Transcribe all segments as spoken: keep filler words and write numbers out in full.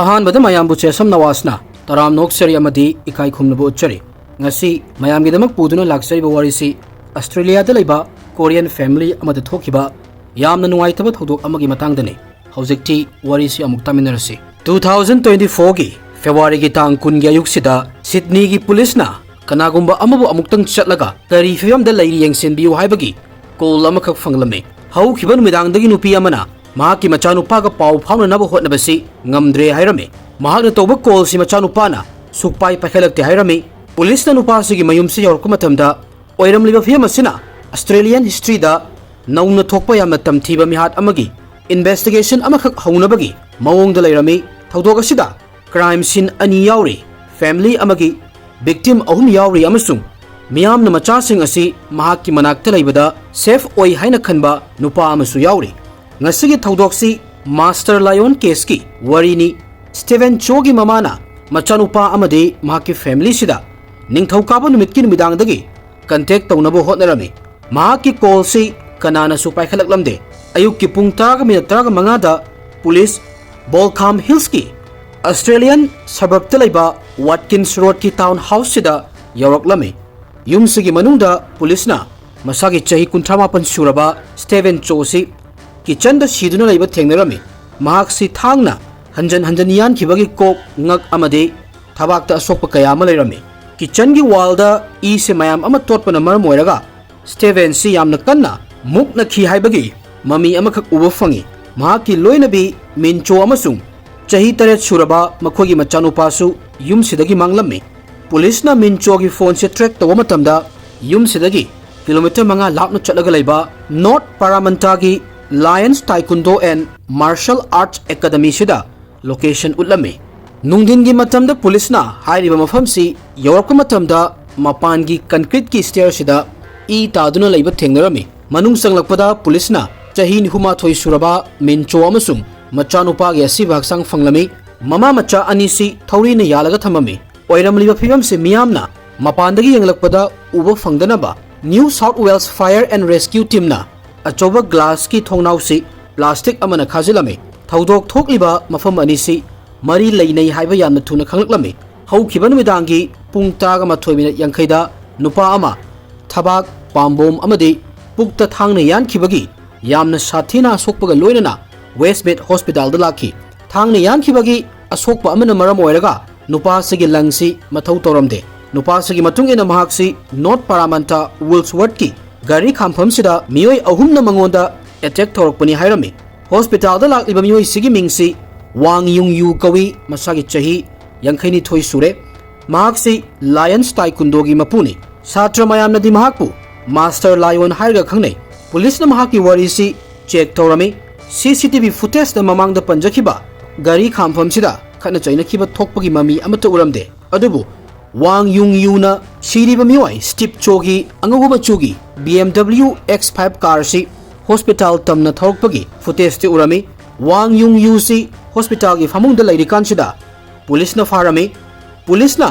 ꯑꯍꯥꯟꯕꯗ ꯃꯌꯥꯝꯕꯨ ꯆꯦꯁꯝ ꯅꯋꯥꯖꯅ ꯇꯔꯥꯝꯅ ꯑꯣꯛꯆꯔꯤ ꯑꯃꯗꯤ ꯏꯀꯥꯏ ꯈꯨꯝꯅꯕ ꯎꯠꯆꯔꯤ꯫ ꯉꯁꯤ ꯃꯌꯥꯝꯒꯤꯗꯃꯛ ꯄꯨꯗꯨꯅ ꯂꯥꯛꯆꯔꯤꯕ ꯋꯥꯔꯤꯁꯤ ꯑꯁꯇ꯭ꯔꯦꯂꯤꯌꯥꯗ ꯂꯩꯕ Korean family ꯑꯃꯗ ꯊꯣꯛꯈꯤꯕ ꯌꯥꯝꯅ ꯅꯨꯡꯉꯥꯏꯇꯕ ꯊꯧꯗꯣꯛ ꯑꯃꯒꯤ ꯃꯇꯥꯡꯗꯅꯤ꯫ ꯍꯧꯖꯤꯛꯇꯤ ꯋꯥꯔꯤꯁꯤ ꯑꯃꯨꯛ ꯇꯥꯃꯤꯟꯅꯔꯁꯤ꯫ Two thousand twenty fourꯒꯤ Februaryꯒꯤ ꯇꯥꯡ ꯀꯨꯟꯒꯤ ꯑꯌꯨꯛꯁꯤꯗ Sydneyꯒꯤ ꯄꯨꯂꯤꯁꯅ ꯀꯅꯥꯒꯨꯝꯕ ꯑꯃꯕꯨ ꯑꯃꯨꯛꯇꯪ ꯆꯠꯂꯒ ꯀꯔꯤ ꯐꯤꯕꯝꯗ ꯂꯩꯔꯤ ꯌꯦꯡꯁꯤꯟꯕꯤꯌꯨ ꯍꯥꯏꯕꯒꯤ call ꯑꯃꯈꯛ ꯐꯪꯂꯝꯃꯤ꯫ ꯍꯧꯈꯤꯕ ꯅꯨꯃꯤꯗꯥꯡꯗꯒꯤ ꯅꯨꯄꯤ ꯑꯃꯅ ꯃꯍꯥꯛꯀꯤ ꯃꯆꯥꯅꯨꯄꯥꯒ ꯄꯥꯎ ꯐꯥꯎꯅꯅꯕ ꯍꯣꯠꯅꯕꯁꯤ ꯉꯝꯗ꯭ꯔꯦ ꯍꯥꯏꯔꯝꯃꯤ꯫ ꯃꯍꯥꯛꯅ ꯇꯧꯕ callꯁꯤ ꯃꯆꯥꯅꯨꯄꯥꯅ ꯁꯨꯛꯄꯥꯏ ꯄꯥꯏꯈꯠꯂꯛꯇꯦ ꯍꯥꯏꯔꯝꯃꯤ꯫ ꯄꯨꯂꯤꯁꯅ ꯅꯨꯄꯥꯁꯤꯒꯤ ꯃꯌꯨꯝꯁꯤ ꯌꯧꯔꯛꯄ ꯃꯇꯝꯗ ꯑꯣꯏꯔꯝꯂꯤꯕ ꯐꯤꯕꯝ ꯑꯁꯤꯅ Australian historyꯗ ꯅꯧꯅ ꯊꯣꯛꯄ ꯌꯥꯝꯅ ꯇꯝꯊꯤꯕ ꯃꯤꯍꯥꯠ ꯑꯃꯒꯤ investigation ꯑꯃꯈꯛ ꯍꯧꯅꯕꯒꯤ ꯃꯑꯣꯡꯗ ꯂꯩꯔꯝꯃꯤ꯫ ꯊꯧꯗꯣꯛ ꯑꯁꯤꯗ crime scene ꯑꯅꯤ ꯌꯥꯎꯔꯤ, family ꯑꯃꯒꯤ victim ꯑꯍꯨꯝ ꯌꯥꯎꯔꯤ ꯑꯃꯁꯨꯡ ꯃꯤꯌꯥꯝꯅ ꯃꯆꯥꯁꯤꯡ ꯑꯁꯤ ꯃꯍꯥꯛꯀꯤ ꯃꯅꯥꯛꯇ ꯂꯩꯕꯗ safe ꯑꯣꯏ ꯍꯥꯏꯅ ꯈꯟꯕ ꯅꯨꯄꯥ ꯑꯃꯁꯨ ꯌꯥꯎꯔꯤ꯫ ꯉꯁꯤꯒꯤ ꯊꯧꯗꯣꯛꯁꯤ Master Lyon caseꯀꯤ ꯋꯥꯔꯤꯅꯤ꯫ Stephen Choꯒꯤ ꯃꯃꯥꯅ ꯃꯆꯥꯅꯨꯄꯥ ꯑꯃꯗꯤ ꯃꯍꯥꯛꯀꯤ familyꯁꯤꯗ ꯅꯤꯡꯊꯧꯀꯥꯕ ꯅꯨꯃꯤꯠꯀꯤ ꯅꯨꯃꯤꯗꯥꯡꯗꯒꯤ contact ꯇꯧꯅꯕ ꯍꯣꯠꯅꯔꯝꯃꯤ꯫ ꯃꯍꯥꯛꯀꯤ callꯁꯤ ꯀꯅꯥꯅꯁꯨ ꯄꯥꯏꯈꯠꯂꯛꯂꯝꯗꯦ꯫ ꯑꯌꯨꯛꯀꯤ ꯄꯨꯡ ꯇꯔꯥꯒ ꯃꯤꯅꯠ ꯇꯔꯥꯃꯉꯥꯗ ꯄꯨꯂꯤꯁ Baulkham Hillsꯀꯤ Australian suburbꯇ ꯂꯩꯕ Watkins Roadꯀꯤ townhouseꯁꯤꯗ ꯌꯧꯔꯛꯂꯝꯃꯤ꯫ ꯌꯨꯝꯁꯤꯒꯤ ꯃꯅꯨꯡꯗ ꯄꯨꯂꯤꯁꯅ ꯃꯁꯥꯒꯤ ꯆꯍꯤ ꯀꯨꯟꯊ꯭ꯔꯥ ꯃꯥꯄꯟ ꯁꯨꯔꯕ Stephen Choꯁꯤ kitchenꯗ ꯁꯤꯗꯨꯅ ꯂꯩꯕ ꯊꯦꯡꯅꯔꯝꯃꯤ꯫ ꯃꯍꯥꯛꯁꯤ ꯊꯥꯡꯅ ꯍꯟꯖꯟ ꯍꯟꯖꯟ ꯌꯥꯟꯈꯤꯕꯒꯤ ꯀꯣꯛ, ꯉꯛ ꯑꯃꯗꯤ ꯊꯕꯥꯛꯇ ꯑꯁꯣꯛꯄ ꯀꯌꯥ ꯑꯃ ꯂꯩꯔꯝꯃꯤ꯫ Kitchenꯒꯤ wallꯗ ꯏꯁꯦ ꯃꯌꯥꯝ ꯑꯃ ꯇꯣꯠꯄꯅ ꯃꯔꯝ ꯑꯣꯏꯔꯒ Stephenꯁꯤ ꯌꯥꯝꯅ ꯀꯟꯅ ꯃꯨꯛꯅꯈꯤ ꯍꯥꯏꯕꯒꯤ ꯃꯃꯤ ꯑꯃꯈꯛ ꯎꯕ ꯐꯪꯉꯤ꯫ ꯃꯍꯥꯛꯀꯤ ꯂꯣꯏꯅꯕꯤ Min Cho ꯑꯃꯁꯨꯡ ꯆꯍꯤ ꯇꯔꯦꯠ ꯁꯨꯔꯕ ꯃꯈꯣꯏꯒꯤ ꯃꯆꯥꯅꯨꯄꯥꯁꯨ ꯌꯨꯝꯁꯤꯗꯒꯤ ꯃꯥꯡꯂꯝꯃꯤ꯫ ꯄꯨꯂꯤꯁꯅ Min Choꯒꯤ phoneꯁꯦ track ꯇꯧꯕ ꯃꯇꯝꯗ ꯌꯨꯝꯁꯤꯗꯒꯤ kilometre ꯃꯉꯥ ꯂꯥꯞꯅ ꯆꯠꯂꯒ ꯂꯩꯕ North Parramattaꯒꯤ Lions Taekwondo and Martial Arts Academyꯁꯤꯗ location ꯎꯠꯂꯝꯃꯤ꯫ ꯅꯨꯡꯊꯤꯟꯒꯤ ꯃꯇꯝꯗ ꯄꯨꯂꯤꯁꯅ ꯍꯥꯏꯔꯤꯕ ꯃꯐꯝꯁꯤ ꯌꯧꯔꯛꯄ ꯃꯇꯝꯗ ꯃꯄꯥꯟꯒꯤ concreteꯀꯤ stairꯁꯤꯗ ꯏ ꯇꯥꯗꯨꯅ ꯂꯩꯕ ꯊꯦꯡꯅꯔꯝꯃꯤ꯫ ꯃꯅꯨꯡ ꯆꯪꯂꯛꯄꯗ ꯄꯨꯂꯤꯁꯅ ꯆꯍꯤ ꯅꯤꯐꯨꯃꯥꯊꯣꯏ ꯁꯨꯔꯕ Min Cho ꯑꯃꯁꯨꯡ ꯃꯆꯥꯅꯨꯄꯥꯒꯤ ꯑꯁꯤꯕ ꯍꯛꯆꯥꯡ ꯐꯪꯂꯝꯃꯤ꯫ ꯃꯃꯥ ꯃꯆꯥ ꯑꯅꯤꯁꯤ ꯊꯧꯔꯤꯅ ꯌꯥꯜꯂꯒ ꯊꯝꯃꯝꯃꯤ꯫ ꯑꯣꯏꯔꯝꯂꯤꯕ ꯐꯤꯕꯝꯁꯤ ꯃꯤꯌꯥꯝꯅ ꯃꯄꯥꯟꯗꯒꯤ ꯌꯦꯡꯂꯛꯄꯗ ꯎꯕ ꯐꯪꯗꯅꯕ New South Wales Fire and Rescue teamꯅ ꯑꯆꯧꯕ glassꯀꯤ ꯊꯣꯡꯅꯥꯎꯁꯤ plastic ꯑꯃꯅ ꯈꯥꯖꯤꯜꯂꯝꯃꯤ꯫ ꯊꯧꯗꯣꯛ ꯊꯣꯛꯂꯤꯕ ꯃꯐꯝ ꯑꯅꯤꯁꯤ ꯃꯔꯤ ꯂꯩꯅꯩ ꯍꯥꯏꯕ ꯌꯥꯝꯅ ꯊꯨꯅ ꯈꯪꯂꯛꯂꯝꯃꯤ꯫ ꯍꯧꯈꯤꯕ ꯅꯨꯃꯤꯗꯥꯡꯒꯤ ꯄꯨꯡ ꯇꯔꯥꯒ ꯃꯥꯊꯣꯏ ꯃꯤꯅꯠ ꯌꯥꯡꯈꯩꯗ ꯅꯨꯄꯥ ꯑꯃ ꯊꯕꯥꯛ, ꯄꯥꯝꯕꯣꯝ ꯑꯃꯗꯤ ꯄꯨꯛꯇ ꯊꯥꯡꯅ ꯌꯥꯟꯈꯤꯕꯒꯤ ꯌꯥꯝꯅ ꯁꯥꯊꯤꯅ ꯑꯁꯣꯛꯄꯒ ꯂꯣꯏꯅꯅ ꯋꯦꯁꯃꯦꯠ ꯍꯣꯁꯄꯤꯇꯥꯜꯗ ꯂꯥꯛꯈꯤ꯫ ꯊꯥꯡꯅ ꯌꯥꯟꯈꯤꯕꯒꯤ ꯑꯁꯣꯛꯄ ꯑꯃꯅ ꯃꯔꯝ ꯑꯣꯏꯔꯒ ꯅꯨꯄꯥ ꯑꯁꯤꯒꯤ ꯂꯪꯁꯤ ꯃꯊꯧ ꯇꯧꯔꯝꯗꯦ꯫ ꯅꯨꯄꯥ ꯑꯁꯤꯒꯤ ꯃꯇꯨꯡ ꯏꯟꯅ ꯃꯍꯥꯛꯁꯤ ꯅꯣꯔꯠ ꯄꯥꯔꯥꯃꯟꯇꯥ ꯋꯨꯜꯁꯋꯔꯠꯀꯤ ꯒꯥꯔꯤ ꯈꯥꯝꯐꯝꯁꯤꯗ ꯃꯤꯑꯣꯏ ꯑꯍꯨꯝꯅ ꯃꯉꯣꯟꯗ ꯑꯦꯇꯦꯛ ꯇꯧꯔꯛꯄꯅꯤ ꯍꯥꯏꯔꯝꯃꯤ꯫ ꯍꯣꯁꯄꯤꯇꯥꯜꯗ ꯂꯥꯛꯂꯤꯕ ꯃꯤꯑꯣꯏꯁꯤꯒꯤ ꯃꯤꯡꯁꯤ ꯋꯥꯡ ꯌꯨꯡ ꯌꯨ ꯀꯧꯏ꯫ ꯃꯁꯥꯒꯤ ꯆꯍꯤ ꯌꯥꯡꯈꯩꯅꯤꯊꯣꯏ ꯁꯨꯔꯦ꯫ ꯃꯍꯥꯛꯁꯤ ꯂꯥꯌꯟꯁ ꯇꯥꯏꯀꯨꯟꯗꯣꯒꯤ ꯃꯄꯨꯅꯤ꯫ ꯁꯥꯇ꯭ꯔ ꯃꯌꯥꯝꯅꯗꯤ ꯃꯍꯥꯛꯄꯨ ꯃꯥꯁꯇꯔ ꯂꯥꯌꯣꯟ ꯍꯥꯏꯔꯒ ꯈꯪꯅꯩ꯫ ꯄꯨꯂꯤꯁꯅ ꯃꯍꯥꯛꯀꯤ ꯋꯥꯔꯤꯁꯤ ꯆꯦꯛ ꯇꯧꯔꯝꯃꯤ꯫ ꯁꯤ ꯁꯤ ꯇꯤ ꯚꯤ ꯐꯨꯇꯦꯖꯇ ꯃꯃꯥꯡꯗ ꯄꯟꯖꯈꯤꯕ ꯒꯥꯔꯤ ꯈꯥꯝꯐꯝꯁꯤꯗ ꯈꯠꯅ ꯆꯩꯅꯈꯤꯕ ꯊꯣꯛꯄꯒꯤ ꯃꯃꯤ ꯑꯃꯠꯇ ꯎꯔꯝꯗꯦ꯫ ꯑꯗꯨꯕꯨ ꯋꯥꯡ ꯌꯨꯡ ꯌꯨꯅ ꯁꯤꯔꯤꯕ ꯃꯤꯑꯣꯏ ꯁ꯭ꯇꯤꯞ ꯆꯣꯒꯤ ꯑꯉꯧꯕ ꯃꯆꯨꯒꯤ B M W X five ꯀꯥꯔꯁꯤ ꯍꯣꯁꯄꯤꯇꯥꯜ ꯇꯝꯅ ꯊꯧꯔꯛꯄꯒꯤ ꯐꯨꯇꯦꯖꯇꯤ ꯎꯔꯝꯃꯤ꯫ ꯋꯥꯡ ꯌꯨꯡ ꯌꯨꯁꯤ ꯍꯣꯁꯄꯤꯇꯥꯜꯒꯤ ꯐꯃꯨꯡꯗ ꯂꯩꯔꯤꯀꯥꯟꯁꯤꯗ ꯄꯨꯂꯤꯁꯅ ꯐꯥꯔꯝꯃꯤ꯫ ꯄꯨꯂꯤꯁꯅ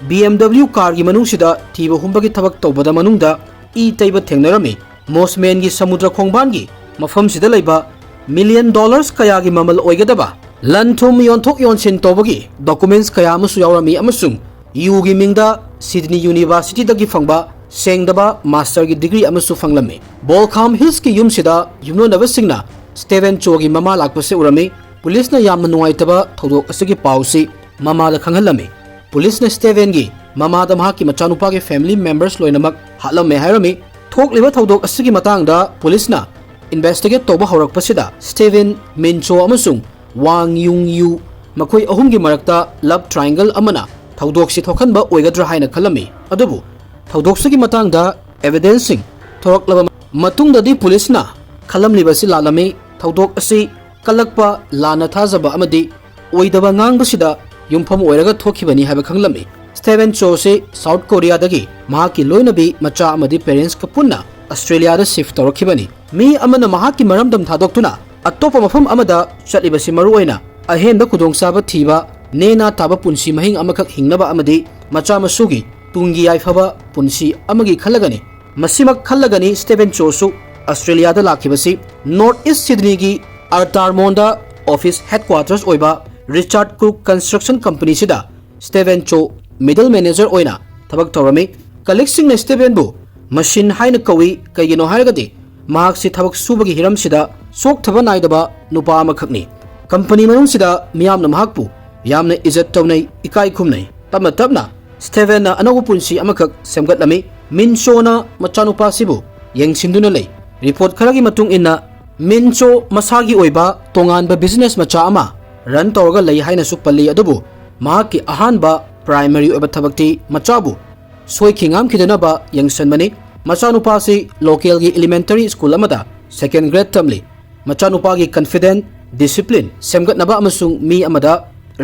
ꯕꯤ ꯑꯦꯝ ꯗꯕ꯭ꯂꯤꯎ ꯀꯥꯔꯒꯤ ꯃꯅꯨꯡꯁꯤꯗ ꯊꯤꯕ ꯍꯨꯝꯕꯒꯤ ꯊꯕꯛ ꯇꯧꯕꯗ ꯃꯅꯨꯡꯗ ꯏ ꯇꯩꯕ ꯊꯦꯡꯅꯔꯝꯃꯤ꯫ ꯃꯣꯁꯃꯦꯟꯒꯤ ꯁꯃꯨꯗ꯭ꯔ ꯈꯣꯡꯕꯥꯟꯒꯤ ꯃꯐꯝꯁꯤꯗ ꯂꯩꯕ ꯃꯤꯂꯤꯌꯟ ꯗꯣꯂꯔꯁ ꯀꯌꯥꯒꯤ ꯃꯃꯜ ꯑꯣꯏꯒꯗꯕ ꯂꯟ ꯊꯨꯝ ꯌꯣꯟꯊꯣꯛ ꯌꯣꯟꯁꯤꯟ ꯇꯧꯕꯒꯤ ꯗꯣꯀꯨꯃꯦꯟꯠꯁ ꯀꯌꯥ ꯑꯃꯁꯨ ꯌꯥꯎꯔꯝꯃꯤ ꯑꯃꯁꯨꯡ ꯌꯨꯒꯤ ꯃꯤꯡꯗ ꯁꯤꯗꯅꯤ ꯌꯨꯅꯤꯚꯔꯁꯤꯇꯤꯗꯒꯤ ꯐꯪꯕ ꯁꯦꯡꯗꯕ ꯃꯥꯁꯇꯔꯒꯤ ꯗꯤꯒ꯭ꯔꯤ ꯑꯃꯁꯨ ꯐꯪꯂꯝꯃꯤ꯫ ꯕꯣꯜꯈꯥꯝ ꯍꯤꯜꯁꯀꯤ ꯌꯨꯝꯁꯤꯗ ꯌꯨꯝꯂꯣꯟꯅꯕꯁꯤꯡꯅ ꯁ꯭ꯇꯦꯚꯦꯟ ꯆꯣꯒꯤ ꯃꯃꯥ ꯂꯥꯛꯄꯁꯤ ꯎꯔꯝꯃꯤ꯫ ꯄꯨꯂꯤꯁꯅ ꯌꯥꯝꯅ ꯅꯨꯡꯉꯥꯏꯇꯕ ꯊꯧꯗꯣꯛ ꯑꯁꯤꯒꯤ ꯄꯥꯎꯁꯤ ꯃꯃꯥꯗ ꯈꯪꯍꯜꯂꯝꯃꯤ꯫ ꯄꯨꯂꯤꯁꯅ ꯁ꯭ꯇꯦꯚꯦꯟꯒꯤ ꯃꯃꯥꯗ ꯃꯍꯥꯛꯀꯤ ꯃꯆꯥꯅꯨꯄꯥꯒꯤ ꯐꯦꯃꯤꯂꯤ ꯃꯦꯝꯕꯔꯁ ꯂꯣꯏꯅꯃꯛ ꯍꯥꯠꯂꯝꯃꯦ ꯍꯥꯏꯔꯝꯃꯤ꯫ ꯊꯣꯛꯂꯤꯕ ꯊꯧꯗꯣꯛ ꯑꯁꯤꯒꯤ ꯃꯇꯥꯡꯗ ꯄꯨꯂꯤꯁꯅ ꯏꯟꯚꯦꯁꯇꯤꯒꯦꯠ ꯇꯧꯕ ꯍꯧꯔꯛꯄꯁꯤꯗ ꯁ꯭ꯇꯦꯚꯦꯟ, ꯃꯤꯟꯆꯣ ꯑꯃꯁꯨꯡ ꯋꯥꯡ ꯌꯨꯡ ꯌꯨ ꯃꯈꯣꯏ ꯑꯍꯨꯝꯒꯤ ꯃꯔꯛꯇ ꯂꯚ ꯇ꯭ꯔꯥꯏꯡꯒꯜ ꯑꯃꯅ ꯊꯧꯗꯣꯛꯁꯤ ꯊꯣꯛꯍꯟꯕ ꯑꯣꯏꯒꯗ꯭ꯔꯥ ꯍꯥꯏꯅ ꯈꯜꯂꯝꯃꯤ꯫ ꯑꯗꯨꯕꯨ ꯊꯧꯗꯣꯛꯁꯤꯒꯤ ꯃꯇꯥꯡꯗ ꯑꯦꯚꯤꯗꯦꯟꯁꯁꯤꯡ ꯊꯣꯔꯛꯂꯕ ꯃꯇꯨꯡꯗꯗꯤ ꯄꯨꯂꯤꯁꯅ ꯈꯜꯂꯝꯂꯤꯕꯁꯤ ꯂꯥꯜꯂꯝꯃꯤ꯫ ꯊꯧꯗꯣꯛ ꯑꯁꯤ ꯀꯜꯂꯛꯄ, ꯂꯥꯟꯅ ꯊꯥꯖꯕ ꯑꯃꯗꯤ ꯑꯣꯏꯗꯕ ꯉꯥꯡꯕꯁꯤꯗ ꯌꯨꯝꯐꯝ ꯑꯣꯏꯔꯒ ꯊꯣꯛꯈꯤꯕꯅꯤ ꯍꯥꯏꯕ ꯈꯪꯂꯝꯃꯤ꯫ ꯁ꯭ꯇꯦꯚꯦꯟ ꯆꯣꯁꯤ ꯁꯥꯎꯠ ꯀꯣꯔꯤꯌꯥꯗꯒꯤ ꯃꯍꯥꯛꯀꯤ ꯂꯣꯏꯅꯕꯤ ꯃꯆꯥ ꯑꯃꯗꯤ ꯄꯦꯔꯦꯟꯠꯁꯀ ꯄꯨꯟꯅ ꯑꯁꯇ꯭ꯔꯦꯂꯤꯌꯥꯗ ꯁꯤꯐ ꯇꯧꯔꯛꯈꯤꯕꯅꯤ꯫ ꯃꯤ ꯑꯃꯅ ꯃꯍꯥꯛꯀꯤ ꯃꯔꯝꯗꯝ ꯊꯥꯗꯣꯛꯇꯨꯅ ꯑꯇꯣꯞꯄ ꯃꯐꯝ ꯑꯃꯗ ꯆꯠꯂꯤꯕꯁꯤ ꯃꯔꯨꯑꯣꯏꯅ ꯑꯍꯦꯟꯕ ꯈꯨꯗꯣꯡꯆꯥꯕ ꯊꯤꯕ, ꯅꯦꯅꯥ ꯇꯥꯕ ꯄꯨꯟꯁꯤ ꯃꯍꯤꯡ ꯑꯃꯈꯛ ꯍꯤꯡꯅꯕ ꯑꯃꯗꯤ ꯃꯆꯥ ꯃꯁꯨꯒꯤ ꯇꯨꯡꯒꯤ ꯌꯥꯏꯐꯕ ꯄꯨꯟꯁꯤ ꯑꯃꯒꯤ ꯈꯜꯂꯒꯅꯤ꯫ ꯃꯁꯤꯃꯛ ꯈꯜꯂꯒꯅꯤ ꯁ꯭ꯇꯦꯚꯦꯟ ꯆꯣꯁꯨ ꯑꯁꯇ꯭ꯔꯦꯂꯤꯌꯥꯗ ꯂꯥꯛꯈꯤꯕꯁꯤ꯫ ꯅꯣꯔꯠ ꯏꯁ ꯁꯤꯗꯅꯤꯒꯤ ꯑꯥꯔꯇꯥꯔꯃꯣꯟꯗ ꯑꯣꯐꯤꯁ ꯍꯦꯗꯀ꯭ꯋꯥꯇꯔꯁ ꯑꯣꯏꯕ Richard Cook Construction Company ꯁꯤꯗ ꯁ꯭ꯇꯦꯚꯦꯟ ꯆꯣ middle manager ꯑꯣꯏꯅ ꯊꯕꯛ ꯇꯧꯔꯝꯃꯤ꯫ Colleague ꯁꯤꯡꯅ ꯁ꯭ꯇꯦꯚꯦꯟꯕꯨ ꯃꯁꯤꯟ ꯍꯥꯏꯅ ꯀꯧꯏ꯫ ꯀꯩꯒꯤꯅꯣ ꯍꯥꯏꯔꯒꯗꯤ ꯃꯍꯥꯛꯁꯤ ꯊꯕꯛ ꯁꯨꯕꯒꯤ ꯍꯤꯔꯝꯁꯤꯗ ꯆꯣꯛꯊꯕ ꯅꯥꯏꯗꯕ ꯅꯨꯄꯥ ꯑꯃꯈꯛꯅꯤ꯫ Company ꯃꯅꯨꯡꯁꯤꯗ ꯃꯤꯌꯥꯝꯅ ꯃꯍꯥꯛꯄꯨ ꯌꯥꯝꯅ ꯏꯖꯠ ꯇꯧꯅꯩ, ꯏꯀꯥꯏ ꯈꯨꯝꯅꯩ꯫ ꯇꯞꯅ ꯇꯞꯅ ꯁ꯭ꯇꯦꯚꯦꯟꯅ ꯑꯅꯧꯕ ꯄꯨꯟꯁꯤ ꯑꯃꯈꯛ ꯁꯦꯝꯒꯠꯂꯝꯃꯤ꯫ ꯃꯤꯟ ꯆꯣꯅ ꯃꯆꯥꯅꯨꯄꯥꯁꯤꯕꯨ ꯌꯦꯡꯁꯤꯟꯗꯨꯅ ꯂꯩ꯫ Report ꯈꯔꯒꯤ ꯃꯇꯨꯡ ꯏꯟꯅ, ꯃꯤꯟ ꯆꯣ ꯃꯁꯥꯒꯤ ꯑꯣꯏꯕ ꯇꯣꯉꯥꯟꯕ business ꯃꯆꯥ ꯑꯃ run ꯇꯧꯔꯒ ꯂꯩ ꯍꯥꯏꯅꯁꯨ ꯄꯜꯂꯤ, ꯑꯗꯨꯕꯨ ꯃꯍꯥꯛꯀꯤ ꯑꯍꯥꯟꯕ primary ꯑꯣꯏꯕ ꯊꯕꯛꯇꯤ ꯃꯆꯥꯕꯨ ꯁꯣꯏꯈꯤ ꯉꯥꯝꯈꯤꯗꯅꯕ ꯌꯦꯡꯁꯤꯟꯕꯅꯤ꯫ ꯃꯆꯥꯅꯨꯄꯥꯁꯤ local ꯒꯤ elementary school ꯑꯃꯗ second grade ꯇꯝꯂꯤ꯫ ꯃꯆꯥꯅꯨꯄꯥꯒꯤ confident, discipline ꯁꯦꯝꯒꯠꯅꯕ ꯑꯃꯁꯨꯡ ꯃꯤ ꯑꯃꯗ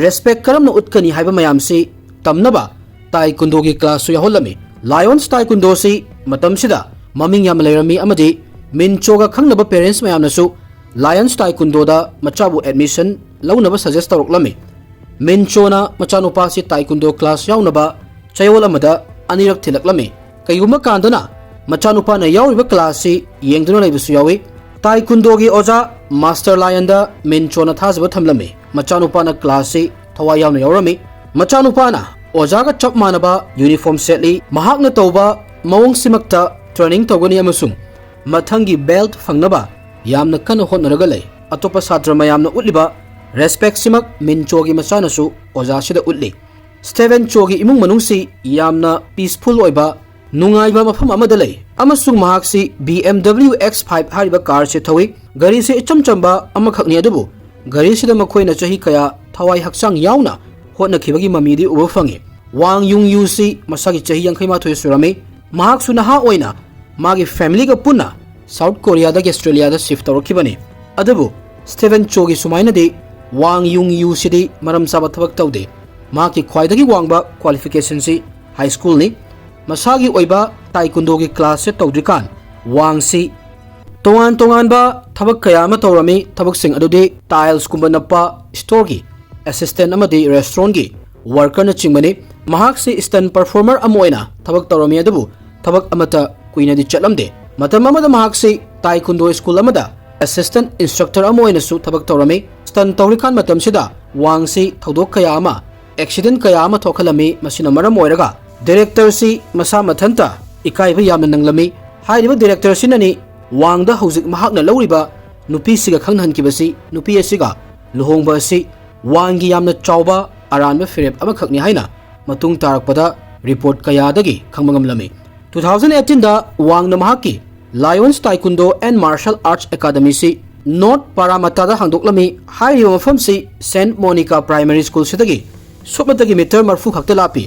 respect ꯀꯔꯝꯅ ꯎꯠꯀꯅꯤ ꯍꯥꯏꯕ ꯃꯌꯥꯝꯁꯤ ꯇꯝꯅꯕ ꯇꯥꯏꯀꯨꯟꯗꯣꯒꯤ class ꯁꯨ ꯌꯥꯎꯍꯜꯂꯝꯃꯤ꯫ Lions ꯇꯥꯏꯀꯨꯟꯗꯣꯁꯤ ꯃꯇꯝꯁꯤꯗ ꯃꯃꯤꯡ ꯌꯥꯝꯅ ꯂꯩꯔꯝꯃꯤ ꯑꯃꯗꯤ ꯃꯤꯟ ꯆꯣꯒ ꯈꯪꯅꯕ parents ꯃꯌꯥꯝꯅꯁꯨ Lions ꯇꯥꯏꯀꯨꯟꯗꯣꯗ ꯃꯆꯥꯕꯨ admission ꯂꯧꯅꯕ suggest ꯇꯧꯔꯛꯂꯝꯃꯤ꯫ ꯃꯤꯟ ꯆꯣꯅ ꯃꯆꯥꯅꯨꯄꯥꯁꯤ ꯇꯥꯏꯀꯨꯟꯗꯣ class ꯌꯥꯎꯅꯕ ꯆꯌꯣꯜ ꯑꯃꯗ ꯑꯅꯤꯔꯛ ꯊꯤꯜꯂꯛꯂꯝꯃꯤ꯫ ꯀꯩꯒꯨꯝꯕ ꯀꯥꯟꯗꯅ ꯃꯆꯥꯅꯨꯄꯥꯅ ꯌꯥꯎꯔꯤꯕ class ꯁꯤ ꯌꯦꯡꯗꯨꯅ ꯂꯩꯕꯁꯨ ꯌꯥꯎꯏ꯫ ꯇꯥꯏꯀꯨꯟꯗꯣꯒꯤ ꯑꯣꯖꯥ Master Lion ꯗ ꯃꯤꯟ ꯆꯣꯅ ꯊꯥꯖꯕ ꯊꯝꯂꯝꯃꯤ꯫ ꯃꯆꯥꯅꯨꯄꯥꯅ class ꯁꯤ ꯊꯋꯥꯏ ꯌꯥꯎꯅ ꯌꯥꯎꯔꯝꯃꯤ꯫ ꯃꯆꯥꯅꯨꯄꯥꯅ ꯑꯣꯖꯥꯒ ꯆꯞ ꯃꯥꯟꯅꯕ uniform ꯁꯦꯠꯂꯤ꯫ ꯃꯍꯥꯛꯅ ꯇꯧꯕ ꯃꯑꯣꯡꯁꯤꯃꯛꯇ training ꯇꯧꯒꯅꯤ ꯑꯃꯁꯨꯡ ꯃꯊꯪꯒꯤ belt ꯐꯪꯅꯕ ꯌꯥꯝꯅ ꯀꯟꯅ ꯍꯣꯠꯅꯔꯒ ꯂꯩ꯫ ꯑꯇꯣꯞꯄ ꯁꯥꯇ꯭ꯔ ꯃꯌꯥꯝꯅ ꯎꯠꯂꯤꯕ respect ꯁꯤꯃꯛ ꯃꯤꯟ ꯆꯣꯒꯤ ꯃꯆꯥꯅꯁꯨ ꯑꯣꯖꯥꯁꯤꯗ ꯎꯠꯂꯤ꯫ ꯁ꯭ꯇꯦꯚꯦꯟ ꯆꯣꯒꯤ ꯏꯃꯨꯡ ꯃꯅꯨꯡꯁꯤ ꯌꯥꯝꯅ peaceful ꯑꯣꯏꯕ, ꯅꯨꯡꯉꯥꯏꯕ ꯃꯐꯝ ꯑꯃꯗ ꯂꯩ ꯑꯃꯁꯨꯡ ꯃꯍꯥꯛꯁꯤ B M W X five ꯍꯥꯏꯔꯤꯕ car ꯁꯤ ꯊꯧꯏ꯫ ꯒꯥꯔꯤꯁꯤ ꯏꯆꯝ ꯆꯝꯕ ꯑꯃꯈꯛꯅꯤ, ꯑꯗꯨꯕꯨ ꯒꯥꯔꯤꯁꯤꯗ ꯃꯈꯣꯏꯅ ꯆꯍꯤ ꯀꯌꯥ ꯊꯋꯥꯏ ꯍꯛꯆꯥꯡ ꯌꯥꯎꯅ ꯍꯣꯠꯅꯈꯤꯕꯒꯤ ꯃꯃꯤꯗꯤ ꯎꯕ ꯐꯪꯉꯤ꯫ ꯋꯥꯡ ꯌꯨꯡ ꯌꯨ ꯁꯤ ꯃꯁꯥꯒꯤ ꯆꯍꯤ ꯌꯥꯡꯈꯩ ꯃꯥꯊꯣꯏ ꯁꯨꯔꯝꯃꯤ꯫ ꯃꯍꯥꯛꯁꯨ ꯅꯍꯥ ꯑꯣꯏꯅ ꯃꯥꯒꯤ family ꯒ ꯄꯨꯟꯅ South Korea ꯗꯒꯤ Australia ꯗ shift ꯇꯧꯔꯛꯈꯤꯕꯅꯤ꯫ ꯑꯗꯨꯕꯨ ꯁ꯭ꯇꯦꯚꯦꯟ ꯆꯣꯒꯤ ꯁꯨꯃꯥꯏꯅꯗꯤ ꯋꯥꯡ ꯌꯨꯡ ꯌꯨ ꯁꯤꯗꯤ ꯃꯔꯝ ꯆꯥꯕ ꯊꯕꯛ ꯇꯧꯗꯦ꯫ ꯃꯍꯥꯛꯀꯤ ꯈ꯭ꯋꯥꯏꯗꯒꯤ ꯋꯥꯡꯕ qualification ꯁꯤ high school ꯅꯤ꯫ ꯃꯁꯥꯒꯤ ꯑꯣꯏꯕ ꯇꯥꯏꯀꯨꯟꯗꯣꯒꯤ class ꯁꯦ ꯇꯧꯗ꯭ꯔꯤꯀꯥꯟ ꯋꯥꯡꯁꯤ ꯇꯣꯉꯥꯟ ꯇꯣꯉꯥꯟꯕ ꯊꯕꯛ ꯀꯌꯥ ꯑꯃ ꯇꯧꯔꯝꯃꯤ꯫ ꯊꯕꯛꯁꯤꯡ ꯑꯗꯨꯗꯤ tiles ꯀꯨꯝꯕ ꯅꯞꯄ, store ꯒꯤ assistant ꯑꯃꯗꯤ restaurant ꯒꯤ worker ꯅꯆꯤꯡꯕꯅꯤ꯫ ꯃꯍꯥꯛꯁꯤ stunt performer ꯑꯃ ꯑꯣꯏꯅ ꯊꯕꯛ ꯇꯧꯔꯝꯃꯤ, ꯑꯗꯨꯕꯨ ꯊꯕꯛ ꯑꯃꯠꯇ ꯀꯨꯏꯅꯗꯤ ꯆꯠꯂꯝꯗꯦ꯫ ꯃꯇꯝ ꯑꯃꯗ ꯃꯍꯥꯛꯁꯤ ꯇꯥꯏꯀꯨꯟꯗꯣ school ꯑꯃꯗ assistant instructor ꯑꯃ ꯑꯣꯏꯅꯁꯨ ꯊꯕꯛ ꯇꯧꯔꯝꯃꯤ꯫ Stunt ꯇꯧꯔꯤꯀꯥꯟ ꯃꯇꯝꯁꯤꯗ ꯋꯥꯡꯁꯤ ꯊꯧꯗꯣꯛ ꯀꯌꯥ ꯑꯃ, ꯑꯦꯛꯁꯤꯗꯦꯟ ꯀꯌꯥ ꯑꯃ ꯊꯣꯛꯍꯜꯂꯝꯃꯤ꯫ ꯃꯁꯤꯅ ꯃꯔꯝ ꯑꯣꯏꯔꯒ ꯗꯤꯔꯦꯛꯇꯔꯁꯤ ꯃꯁꯥ ꯃꯊꯟꯇ ꯏꯀꯥꯏꯕ ꯌꯥꯝꯅ ꯅꯪꯂꯝꯃꯤ꯫ ꯍꯥꯏꯔꯤꯕ ꯗꯤꯔꯦꯛꯇꯔꯁꯤꯅꯅꯤ ꯋꯥꯡꯗ ꯍꯧꯖꯤꯛ ꯃꯍꯥꯛꯅ ꯂꯧꯔꯤꯕ ꯅꯨꯄꯤꯁꯤꯒ ꯈꯪꯅꯍꯟꯈꯤꯕꯁꯤ꯫ ꯅꯨꯄꯤ ꯑꯁꯤꯒ ꯂꯨꯍꯣꯡꯕ ꯑꯁꯤ ꯋꯥꯡꯒꯤ ꯌꯥꯝꯅ ꯆꯥꯎꯕ ꯑꯔꯥꯟꯕ ꯐꯤꯔꯦꯞ ꯑꯃꯈꯛꯅꯤ ꯍꯥꯏꯅ ꯃꯇꯨꯡ ꯇꯥꯔꯛꯄꯗ ꯔꯤꯄꯣꯔꯠ ꯀꯌꯥꯗꯒꯤ ꯈꯪꯕ ꯉꯝꯂꯝꯃꯤ꯫ ꯇꯨ ꯊꯥꯎꯖꯟ ꯑꯩꯠꯇꯤꯟꯗ ꯋꯥꯡꯅ ꯃꯍꯥꯛꯀꯤ Lions Taekwondo and Martial Arts Academyꯁꯤ ꯅꯣꯔꯠ ꯄꯥꯔꯥꯃꯇꯥꯗ ꯍꯥꯡꯗꯣꯛꯂꯝꯃꯤ꯫ ꯍꯥꯏꯔꯤꯕ ꯃꯐꯝꯁꯤ ꯁꯦꯟꯠ ꯃꯣꯅꯤꯀꯥ ꯄ꯭ꯔꯥꯏꯃꯔꯤ ꯁ꯭ꯀꯨꯜꯁꯤꯗꯒꯤ ꯁꯨꯞꯅꯇꯒꯤ ꯃꯤꯇꯔ ꯃꯔꯐꯨ ꯈꯛꯇ ꯂꯥꯞꯄꯤ꯫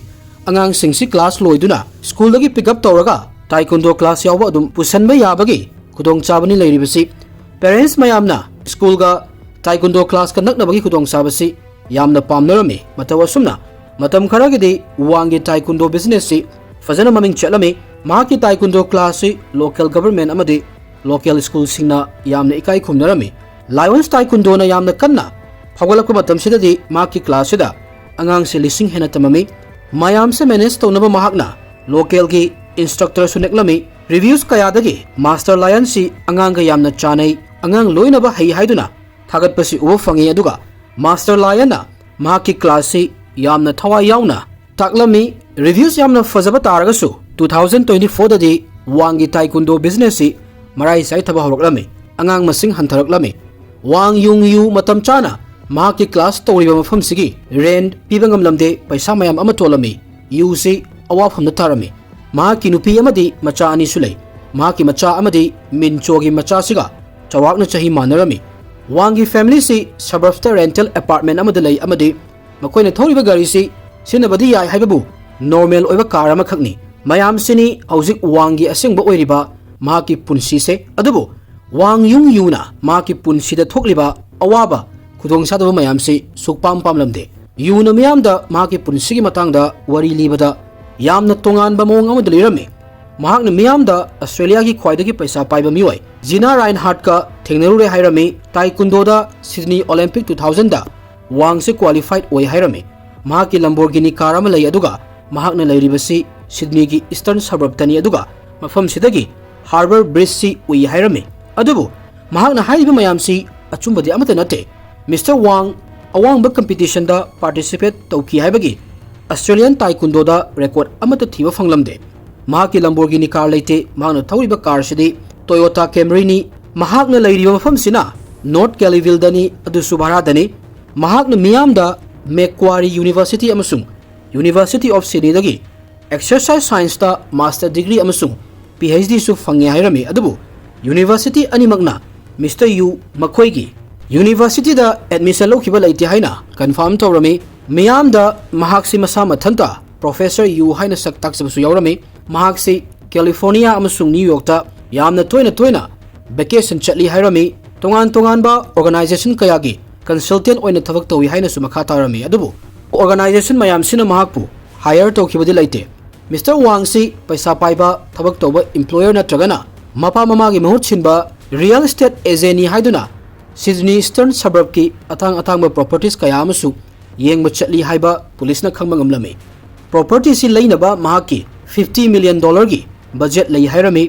ꯑꯉꯥꯡꯁꯤꯡꯁꯤ ꯀ꯭ꯂꯥꯁ ꯂꯣꯏꯗꯨꯅ ꯁ꯭ꯀꯨꯜꯗꯒꯤ ꯄꯤꯛ ꯑꯞ ꯇꯧꯔꯒ ꯇꯥꯏꯀꯨꯟꯗꯣ ꯀ꯭ꯂꯥꯁ ꯌꯥꯎꯕ ꯑꯗꯨꯝ ꯄꯨꯁꯟꯕ ꯌꯥꯕꯒꯤ ꯈꯨꯗꯣꯡꯆꯥꯕꯅꯤ ꯂꯩꯔꯤꯕꯁꯤ꯫ ꯄꯦꯔꯦꯟꯠꯁ ꯃꯌꯥꯝꯅ ꯁ꯭ꯀꯨꯜꯒ ꯇꯥꯏꯀꯨꯟꯗꯣ ꯀ꯭ꯂꯥꯁꯀ ꯅꯛꯅꯕꯒꯤ ꯈꯨꯗꯣꯡꯆꯥꯕꯁꯤ ꯌꯥꯝꯅ ꯄꯥꯝꯅꯔꯝꯃꯤ꯫ ꯃꯇꯧ ꯑꯁꯨꯝꯅ ꯃꯇꯝ ꯈꯔꯒꯤꯗꯤ ꯋꯥꯡꯒꯤ ꯇꯥꯏꯀꯨꯟꯗꯣ ꯕꯤꯖꯤꯅꯦꯁꯁꯤ ꯐꯖꯅ ꯃꯃꯤꯡ ꯆꯠꯂꯝꯃꯤ꯫ ꯃꯍꯥꯛꯀꯤ ꯇꯥꯏꯀꯨꯟꯗꯣ ꯀ꯭ꯂꯥꯁꯁꯤ ꯂꯣꯀꯦꯜ ꯒꯚꯔꯟꯃꯦꯟꯠ ꯑꯃꯗꯤ ꯂꯣꯀꯦꯜ ꯁ꯭ꯀꯨꯜꯁꯤꯡꯅ ꯌꯥꯝꯅ ꯏꯀꯥꯏ ꯈꯨꯝꯅꯔꯝꯃꯤ꯫ ꯂꯥꯏꯑꯣꯟꯁ ꯇꯥꯏꯀꯨꯟꯗꯣꯅ ꯌꯥꯝꯅ ꯀꯟꯅ ꯐꯥꯎꯒꯠꯂꯛꯄ ꯃꯇꯝꯁꯤꯗꯗꯤ ꯃꯍꯥꯛꯀꯤ ꯀ꯭ꯂꯥꯁꯁꯤꯗ ꯑꯉꯥꯡꯁꯦ ꯂꯤꯁꯤꯡ ꯍꯦꯟꯅ ꯇꯝꯃꯝꯃꯤ꯫ ꯃꯌꯥꯝꯁꯦ ꯃꯦꯅꯦꯖ ꯇꯧꯅꯕ ꯃꯍꯥꯛꯅ ꯂꯣꯀꯦꯜꯒꯤ ꯏꯟꯁꯇ꯭ꯔꯛꯇꯔꯁꯨ ꯅꯦꯛꯂꯝꯃꯤ꯫ ꯔꯤꯚ꯭ꯌꯨꯁ ꯀꯌꯥꯗꯒꯤ ꯃꯥꯁꯇꯔ ꯂꯥꯏꯑꯣꯟꯁꯤ ꯑꯉꯥꯡꯒ ꯌꯥꯝꯅ ꯆꯥꯟꯅꯩ, ꯑꯉꯥꯡ ꯂꯣꯏꯅꯕ ꯍꯩ ꯍꯥꯏꯗꯨꯅ ꯊꯥꯒꯠꯄꯁꯤ ꯎꯕ ꯐꯪꯉꯤ꯫ ꯑꯗꯨꯒ ꯃꯥꯁꯇꯔ ꯂꯥꯏꯑꯣꯟꯅ ꯃꯍꯥꯛꯀꯤ ꯀ꯭ꯂꯥꯁꯁꯤ ꯌꯥꯝꯅ ꯊꯋꯥꯏ ꯌꯥꯎꯅ ꯇꯥꯛꯂꯝꯃꯤ꯫ ꯔꯤꯚ꯭ꯌꯨꯁ ꯌꯥꯝꯅ ꯐꯖꯕ ꯇꯥꯔꯒꯁꯨ ꯇꯨ ꯊꯥꯎꯖꯟ ꯇ꯭ꯋꯦꯟꯇꯤ ꯐꯣꯔꯗꯗꯤ ꯋꯥꯡꯒꯤ ꯇꯥꯏꯀꯨꯟꯗꯣ ꯕꯤꯖꯤꯅꯦꯁꯁꯤ ꯃꯔꯥꯏ ꯆꯥꯏꯊꯕ ꯍꯧꯔꯛꯂꯝꯃꯤ꯫ ꯑꯉꯥꯡ ꯃꯁꯤꯡ ꯍꯟꯊꯔꯛꯂꯝꯃꯤ꯫ ꯋꯥꯡ ꯌꯨꯡ ꯌꯨ ꯃꯇꯝ ꯆꯥꯅ ꯃꯍꯥꯛꯀꯤ ꯀ꯭ꯂꯥꯁ ꯇꯧꯔꯤꯕ ꯃꯐꯝꯁꯤꯒꯤ ꯔꯦꯟꯠ ꯄꯤꯕ ꯉꯝꯂꯝꯗꯦ꯫ ꯄꯩꯁꯥ ꯃꯌꯥꯝ ꯑꯃ ꯇꯣꯜꯂꯝꯃꯤ꯫ ꯌꯨꯁꯤ ꯑꯋꯥꯐꯝꯗ ꯇꯥꯔꯝꯃꯤ꯫ ꯃꯍꯥꯛꯀꯤ ꯅꯨꯄꯤ ꯑꯃꯗꯤ ꯃꯆꯥ ꯑꯅꯤꯁꯨ ꯂꯩ꯫ ꯃꯍꯥꯛꯀꯤ ꯃꯆꯥ ꯑꯃꯗꯤ ꯃꯤꯟꯆꯣꯒꯤ ꯃꯆꯥꯁꯤꯒ ꯆꯥꯎꯔꯥꯛꯅ ꯆꯍꯤ ꯃꯥꯟꯅꯔꯝꯃꯤ꯫ ꯋꯥꯡꯒꯤ ꯐꯦꯃꯤꯂꯤꯁꯤ ꯁꯕꯔꯕꯇ ꯔꯦꯟꯇꯦꯜ ꯑꯦꯄꯥꯔꯠꯃꯦꯟ ꯑꯃꯗ ꯂꯩ ꯑꯃꯗꯤ ꯃꯈꯣꯏꯅ ꯊꯧꯔꯤꯕ ꯒꯥꯔꯤꯁꯤ ꯁꯤꯖꯤꯟꯅꯕꯗꯤ ꯌꯥꯏ ꯍꯥꯏꯕꯕꯨ ꯅꯣꯔꯃꯦꯜ ꯑꯣꯏꯕ ꯀꯥꯔ ꯑꯃꯈꯛꯅꯤ꯫ ꯃꯌꯥꯝꯁꯤꯅꯤ ꯍꯧꯖꯤꯛ ꯋꯥꯡꯒꯤ ꯑꯁꯦꯡꯕ ꯑꯣꯏꯔꯤꯕ ꯃꯍꯥꯛꯀꯤ ꯄꯨꯟꯁꯤꯁꯦ꯫ ꯑꯗꯨꯕꯨ ꯋꯥꯡ ꯌꯨꯡ ꯌꯨꯅ ꯃꯍꯥꯛꯀꯤ ꯄꯨꯟꯁꯤꯗ ꯊꯣꯛꯂꯤꯕ ꯑꯋꯥꯕ ꯈꯨꯗꯣꯡꯆꯥꯗꯕ ꯃꯌꯥꯝꯁꯤ ꯁꯨꯛꯄꯥꯝ ꯄꯥꯝꯂꯝꯗꯦ꯫ ꯌꯨꯅ ꯃꯤꯌꯥꯝꯗ ꯃꯍꯥꯛꯀꯤ ꯄꯨꯟꯁꯤꯒꯤ ꯃꯇꯥꯡꯗ ꯋꯥꯔꯤ ꯂꯤꯕꯗ ꯌꯥꯝꯅ ꯇꯣꯉꯥꯟꯕ ꯃꯑꯣꯡ ꯑꯃꯗ ꯂꯤꯔꯝꯃꯤ꯫ ꯃꯍꯥꯛꯅ ꯃꯤꯌꯥꯝꯗ ꯑꯁꯇ꯭ꯔꯦꯂꯤꯌꯥꯒꯤ ꯈ꯭ꯋꯥꯏꯗꯒꯤ ꯄꯩꯁꯥ ꯄꯥꯏꯕ ꯃꯤꯑꯣꯏ ꯖꯤꯅꯥ ꯔꯥꯏꯟꯍꯥꯔꯠꯀ ꯊꯦꯡꯅꯔꯨꯔꯦ ꯍꯥꯏꯔꯝꯃꯤ꯫ ꯇꯥꯏꯀꯨꯟꯗꯣꯗ ꯁꯤꯗꯅꯤ ꯑꯣꯂꯦꯝꯄꯤꯛ ꯇꯨ ꯊꯥꯎꯖꯟꯗ ꯋꯥꯡꯁꯦ ꯀ꯭ꯋꯥꯂꯤꯐꯥꯏꯗ ꯑꯣꯏ ꯍꯥꯏꯔꯝꯃꯤ꯫ ꯃꯍꯥꯛꯀꯤ ꯂꯝꯕꯣꯔꯒꯤꯅꯤ ꯀꯥꯔ ꯑꯃ ꯂꯩ, ꯑꯗꯨꯒ ꯃꯍꯥꯛꯅ ꯂꯩꯔꯤꯕꯁꯤ ꯁꯤꯗꯅꯤꯒꯤ ꯏꯁꯇꯔꯟ ꯁꯕꯔꯕꯇꯅꯤ, ꯑꯗꯨꯒ ꯃꯐꯝꯁꯤꯗꯒꯤ ꯍꯥꯔꯕꯔ ꯕ꯭ꯔꯤꯖꯁꯤ ꯎꯏ ꯍꯥꯏꯔꯝꯃꯤ꯫ ꯑꯗꯨꯕꯨ ꯃꯍꯥꯛꯅ ꯍꯥꯏꯔꯤꯕ ꯃꯌꯥꯝꯁꯤ ꯑꯆꯨꯝꯕꯗꯤ ꯑꯃꯠꯇ ꯅꯠꯇꯦ꯫ ꯃꯤꯁꯇꯔ ꯋꯥꯡ ꯑꯋꯥꯡꯕ ꯀꯝꯄꯤꯇꯤꯁꯟꯗ ꯄꯥꯔꯇꯤꯁꯤꯄꯦꯠ ꯇꯧꯈꯤ ꯍꯥꯏꯕꯒꯤ ꯑꯁꯇ꯭ꯔꯦꯂꯤꯌꯥꯟ ꯇꯥꯏꯀꯨꯟꯗꯣꯗ ꯔꯦꯀꯣꯔꯗ ꯑꯃꯠꯇ ꯊꯤꯕ ꯐꯪꯂꯝꯗꯦ꯫ ꯃꯍꯥꯛꯀꯤ ꯂꯝꯕꯣꯔꯒꯤꯅꯤ ꯀꯥꯔ ꯂꯩꯇꯦ꯫ ꯃꯍꯥꯛꯅ ꯊꯧꯔꯤꯕ ꯀꯥꯔꯁꯤꯗꯤ ꯇꯣꯌꯣꯇꯥ ꯀꯦꯝꯔꯤꯅꯤ꯫ ꯃꯍꯥꯛꯅ ꯂꯩꯔꯤꯕ ꯃꯐꯝꯁꯤꯅ ꯅꯣꯔꯠ ꯀꯦꯂꯤꯚꯤꯜꯗꯅꯤ, ꯑꯗꯨꯁꯨ ꯚꯥꯔꯥꯗꯅꯤ꯫ ꯃꯍꯥꯛꯅ ꯃꯤꯌꯥꯝꯗ ꯃꯦꯛꯀ꯭ꯋꯥꯔꯤ ꯌꯨꯅꯤꯚꯔꯁꯤꯇꯤ ꯑꯃꯁꯨꯡ ꯌꯨꯅꯤꯚꯔꯁꯤꯇꯤ ꯑꯣꯐ ꯁꯤꯗꯅꯤꯗꯒꯤ ꯑꯦꯛꯁꯔꯁꯥꯏꯁ ꯁꯥꯏꯟꯁꯇ ꯃꯥꯁꯇꯔ ꯗꯤꯒ꯭ꯔꯤ ꯑꯃꯁꯨꯡ ꯄꯤ ꯑꯩꯆ ꯗꯤꯁꯨ ꯐꯪꯉꯦ ꯍꯥꯏꯔꯝꯃꯤ꯫ ꯑꯗꯨꯕꯨ ꯌꯨꯅꯤꯚꯔꯁꯤꯇꯤ ꯑꯅꯤꯃꯛꯅ ꯃꯤꯁꯇꯔ ꯌꯨ ꯃꯈꯣꯏꯒꯤ ꯌꯨꯅꯤꯚꯔꯁꯤꯇꯤꯗ ꯑꯦꯗꯃꯤꯁꯟ ꯂꯧꯈꯤꯕ ꯂꯩꯇꯦ ꯍꯥꯏꯅ ꯀꯟꯐꯥꯔꯝ ꯇꯧꯔꯝꯃꯤ꯫ ꯃꯤꯌꯥꯝꯗ ꯃꯍꯥꯛꯁꯤ ꯃꯁꯥ ꯃꯊꯟꯇ ꯄ꯭ꯔꯣꯐꯦꯁꯔ ꯌꯨ ꯍꯥꯏꯅ ꯁꯛ ꯇꯥꯛꯆꯕꯁꯨ ꯌꯥꯎꯔꯝꯃꯤ꯫ ꯃꯍꯥꯛꯁꯤ ꯀꯦꯂꯤꯐꯣꯔꯅꯤꯌꯥ ꯑꯃꯁꯨꯡ ꯅ꯭ꯌꯨ ꯌꯣꯔꯛꯇ ꯌꯥꯝꯅ ꯇꯣꯏꯅ ꯇꯣꯏꯅ ꯚꯦꯀꯦꯁꯟ ꯆꯠꯂꯤ ꯍꯥꯏꯔꯝꯃꯤ꯫ ꯇꯣꯉꯥꯟ ꯇꯣꯉꯥꯟꯕ ꯑꯣꯔꯒꯅꯥꯏꯖꯦꯁꯟ ꯀꯌꯥꯒꯤ ꯀꯟꯁꯜꯇꯦꯟ ꯑꯣꯏꯅ ꯊꯕꯛ ꯇꯧꯏ ꯍꯥꯏꯅꯁꯨ ꯃꯈꯥ ꯇꯥꯔꯝꯃꯤ꯫ ꯑꯗꯨꯕꯨ ꯑꯣꯔꯒꯅꯥꯏꯖꯦꯁꯟ ꯃꯌꯥꯝꯁꯤꯅ ꯃꯍꯥꯛꯄꯨ ꯍꯥꯏꯌꯔ ꯇꯧꯈꯤꯕꯗꯤ ꯂꯩꯇꯦ꯫ ꯃꯤꯁꯇꯔ ꯋꯥꯡꯁꯤ ꯄꯩꯁꯥ ꯄꯥꯏꯕ ꯊꯕꯛ ꯇꯧꯕ ꯏꯝꯄ꯭ꯂꯣꯌꯔ ꯅꯠꯇ꯭ꯔꯒꯅ ꯃꯄꯥ ꯃꯃꯥꯒꯤ ꯃꯍꯨꯠ ꯁꯤꯟꯕ ꯔꯤꯌꯦꯜ ꯏꯁꯇꯦꯠ ꯑꯦꯖꯦꯟꯅꯤ ꯍꯥꯏꯗꯨꯅ ꯁꯤꯗꯅꯤ ꯏꯁꯇꯔꯟ ꯁꯕꯔꯕꯀꯤ ꯑꯇꯥꯡ ꯑꯇꯥꯡꯕ ꯄ꯭ꯔꯣꯄꯔꯇꯤꯁ ꯀꯌꯥ ꯑꯃꯁꯨ ꯌꯦꯡꯕ ꯆꯠꯂꯤ ꯍꯥꯏꯕ ꯄꯨꯂꯤꯁꯅ ꯈꯪꯕ ꯉꯝꯂꯝꯃꯤ꯫ ꯄ꯭ꯔꯣꯄꯔꯇꯤꯁꯤ ꯂꯩꯅꯕ ꯃꯍꯥꯛꯀꯤ ꯐꯤꯐꯇꯤ ꯃꯤꯂꯤꯌꯟ ꯗꯣꯂꯔꯒꯤ ꯕꯖꯦꯠ ꯂꯩ ꯍꯥꯏꯔꯝꯃꯤ꯫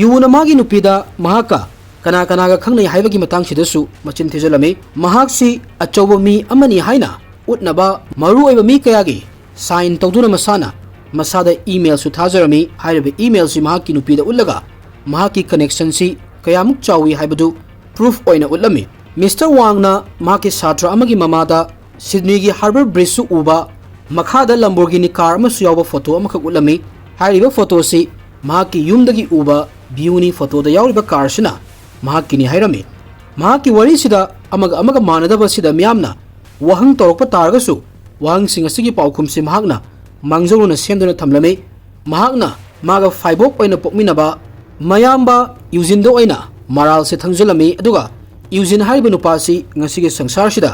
ꯌꯨꯅ ꯃꯥꯒꯤ ꯅꯨꯄꯤꯗ ꯃꯍꯥꯛꯀ ꯀꯅꯥ ꯀꯅꯥꯒ ꯈꯪꯅꯩ ꯍꯥꯏꯕꯒꯤ ꯃꯇꯥꯡꯁꯤꯗꯁꯨ ꯃꯆꯤꯟ ꯊꯤꯖꯤꯜꯂꯝꯃꯤ꯫ ꯃꯍꯥꯛꯁꯤ ꯑꯆꯧꯕ ꯃꯤ ꯑꯃꯅꯤ ꯍꯥꯏꯅ ꯎꯠꯅꯕ ꯃꯔꯨꯑꯣꯏꯕ ꯃꯤ ꯀꯌꯥꯒꯤ ꯁꯥꯏꯟ ꯇꯧꯗꯨꯅ ꯃꯁꯥꯅ ꯃꯁꯥꯗ ꯏꯃꯦꯜꯁꯨ ꯊꯥꯖꯔꯝꯃꯤ꯫ ꯍꯥꯏꯔꯤꯕ ꯏꯃꯦꯜꯁꯤ ꯃꯍꯥꯛꯀꯤ ꯅꯨꯄꯤꯗ ꯎꯠꯂꯒ ꯃꯍꯥꯛꯀꯤ ꯀꯅꯦꯛꯁꯟꯁꯤ ꯀꯌꯥꯃꯨꯛ ꯆꯥꯎꯏ ꯍꯥꯏꯕꯗꯨ ꯄ꯭ꯔꯨꯐ ꯑꯣꯏꯅ ꯎꯠꯂꯝꯃꯤ꯫ ꯃꯤꯁꯇꯔ ꯋꯥꯡꯅ ꯃꯍꯥꯛꯀꯤ ꯁꯥꯇ꯭ꯔ ꯑꯃꯒꯤ ꯃꯃꯥꯗ ꯁꯤꯗꯅꯤꯒꯤ ꯍꯥꯔꯕꯔ ꯕ꯭ꯔꯤꯖꯁꯨ ꯎꯕ, ꯃꯈꯥꯗ ꯂꯝꯕꯣꯔꯒꯤꯅꯤ ꯀꯥꯔ ꯑꯃꯁꯨ ꯌꯥꯎꯕ ꯐꯣꯇꯣ ꯑꯃꯈꯛ ꯎꯠꯂꯝꯃꯤ꯫ ꯍꯥꯏꯔꯤꯕ ꯐꯣꯇꯣꯁꯤ ꯃꯍꯥꯛꯀꯤ ꯌꯨꯝꯗꯒꯤ ꯎꯕ ꯚ꯭ꯌꯨꯅꯤ꯫ ꯐꯣꯇꯣꯗ ꯌꯥꯎꯔꯤꯕ ꯀꯥꯔꯁꯤꯅ ꯃꯍꯥꯛꯀꯤꯅꯤ ꯍꯥꯏꯔꯝꯃꯤ꯫ ꯃꯍꯥꯛꯀꯤ ꯋꯥꯔꯤꯁꯤꯗ ꯑꯃꯒ ꯑꯃꯒ ꯃꯥꯟꯅꯗꯕꯁꯤꯗ ꯃꯤꯌꯥꯝꯅ ꯋꯥꯍꯪ ꯇꯧꯔꯛꯄ ꯇꯥꯔꯒꯁꯨ ꯋꯥꯍꯪꯁꯤꯡ ꯑꯁꯤꯒꯤ ꯄꯥꯎꯈꯨꯝꯁꯤ ꯃꯍꯥꯛꯅ ꯃꯥꯡꯖꯧꯅꯅ ꯁꯦꯝꯗꯨꯅ ꯊꯝꯂꯝꯃꯤ꯫ ꯃꯍꯥꯛꯅ ꯃꯥꯒ ꯐꯥꯏꯕꯣꯛ ꯑꯣꯏꯅ ꯄꯣꯛꯃꯤꯟꯅꯕ ꯃꯌꯥꯝꯕ ꯌꯨꯖꯤꯟꯗ ꯑꯣꯏꯅ ꯃꯔꯥꯜꯁꯦ ꯊꯪꯖꯤꯜꯂꯝꯃꯤ꯫ ꯑꯗꯨꯒ ꯌꯨꯖꯤꯟ ꯍꯥꯏꯔꯤꯕ ꯅꯨꯄꯥꯁꯤ ꯉꯁꯤꯒꯤ ꯁꯪꯁꯥꯔꯁꯤꯗ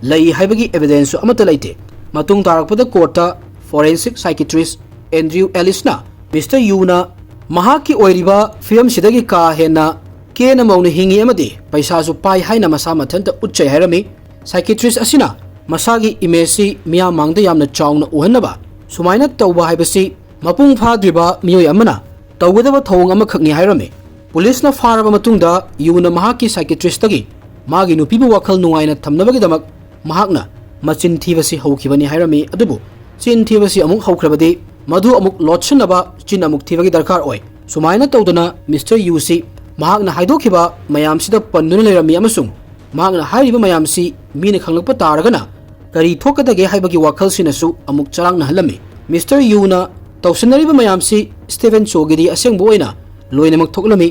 ꯂꯩ ꯍꯥꯏꯕꯒꯤ ꯑꯦꯚꯤꯗꯦꯟꯁꯁꯨ ꯑꯃꯠꯇ ꯂꯩꯇꯦ꯫ ꯃꯇꯨꯡ ꯇꯥꯔꯛꯄꯗ ꯀꯣꯔꯠꯇ ꯐꯣꯔꯦꯟꯁꯤꯛ ꯁꯥꯏꯀꯤꯇ꯭ꯔꯤꯁ ꯑꯦꯟꯗ꯭ꯔꯤꯌꯨ ꯑꯦꯂꯤꯁꯅ ꯃꯤꯁꯇꯔ ꯌꯨꯅ ꯃꯍꯥꯛꯀꯤ ꯑꯣꯏꯔꯤꯕ ꯐꯤꯕꯝꯁꯤꯗꯒꯤ ꯀꯥ ꯍꯦꯟꯅ ꯀꯦꯅ ꯃꯧꯅ ꯍꯤꯡꯉꯤ ꯑꯃꯗꯤ ꯄꯩꯁꯥꯁꯨ ꯄꯥꯏ ꯍꯥꯏꯅ ꯃꯁꯥ ꯃꯊꯟꯇ ꯎꯠꯆꯩ ꯍꯥꯏꯔꯝꯃꯤ꯫ ꯁꯥꯏꯀꯤꯇ꯭ꯔꯤꯁ ꯑꯁꯤꯅ ꯃꯁꯥꯒꯤ ꯏꯃꯦꯖꯁꯤ ꯃꯤꯌꯥꯝ ꯃꯥꯡꯗ ꯌꯥꯝꯅ ꯆꯥꯎꯅ ꯎꯍꯟꯅꯕ ꯁꯨꯃꯥꯏꯅ ꯇꯧꯕ ꯍꯥꯏꯕꯁꯤ ꯃꯄꯨꯡ ꯐꯥꯗ꯭ꯔꯤꯕ ꯃꯤꯑꯣꯏ ꯑꯃꯅ ꯇꯧꯒꯗꯕ ꯊꯧꯑꯣꯡ ꯑꯃꯈꯛꯅꯤ ꯍꯥꯏꯔꯝꯃꯤ꯫ ꯄꯨꯂꯤꯁꯅ ꯐꯥꯔꯕ ꯃꯇꯨꯡꯗ ꯌꯨꯅ ꯃꯍꯥꯛꯀꯤ ꯁꯥꯏꯀꯤꯇ꯭ꯔꯤꯁꯇꯒꯤ ꯃꯥꯒꯤ ꯅꯨꯄꯤꯕꯨ ꯋꯥꯈꯜ ꯅꯨꯡꯉꯥꯏꯅ ꯊꯝꯅꯕꯒꯤꯗꯃꯛ ꯃꯍꯥꯛꯅ ꯃꯆꯤꯟ ꯊꯤꯕꯁꯤ ꯍꯧꯈꯤꯕꯅꯤ ꯍꯥꯏꯔꯝꯃꯤ꯫ ꯑꯗꯨꯕꯨ ꯆꯤꯟ ꯊꯤꯕꯁꯤ ꯑꯃꯨꯛ ꯍꯧꯈ꯭ꯔꯕꯗꯤ ꯃꯗꯨ ꯑꯃꯨꯛ ꯂꯣꯠꯁꯤꯟꯅꯕ ꯆꯤꯟ ꯑꯃꯨꯛ ꯊꯤꯕꯒꯤ ꯗꯔꯀꯥꯔ ꯑꯣꯏ꯫ ꯁꯨꯃꯥꯏꯅ ꯇꯧꯗꯅ ꯃꯤꯁꯇꯔ ꯌꯨꯁꯤ ꯃꯍꯥꯛꯅ ꯍꯥꯏꯗꯣꯛꯈꯤꯕ ꯃꯌꯥꯝꯁꯤꯗ ꯄꯟꯗꯨꯅ ꯂꯩꯔꯝꯃꯤ ꯑꯃꯁꯨꯡ ꯃꯍꯥꯛꯅ ꯍꯥꯏꯔꯤꯕ ꯃꯌꯥꯝꯁꯤ ꯃꯤꯅ ꯈꯪꯂꯛꯄ ꯇꯥꯔꯒꯅ ꯀꯔꯤ ꯊꯣꯛꯀꯗꯒꯦ ꯍꯥꯏꯕꯒꯤ ꯋꯥꯈꯜꯁꯤꯅꯁꯨ ꯑꯃꯨꯛ ꯆꯔꯥꯡꯅꯍꯜꯂꯝꯃꯤ꯫ ꯃꯤꯁꯇꯔ ꯌꯨꯅ ꯇꯧꯁꯤꯟꯅꯔꯤꯕ ꯃꯌꯥꯝꯁꯤ ꯁ꯭ꯇꯦꯐꯦꯟ ꯆꯣꯒꯤꯗꯤ ꯑꯁꯦꯡꯕ ꯑꯣꯏꯅ ꯂꯣꯏꯅꯃꯛ ꯊꯣꯛꯂꯝꯃꯤ꯫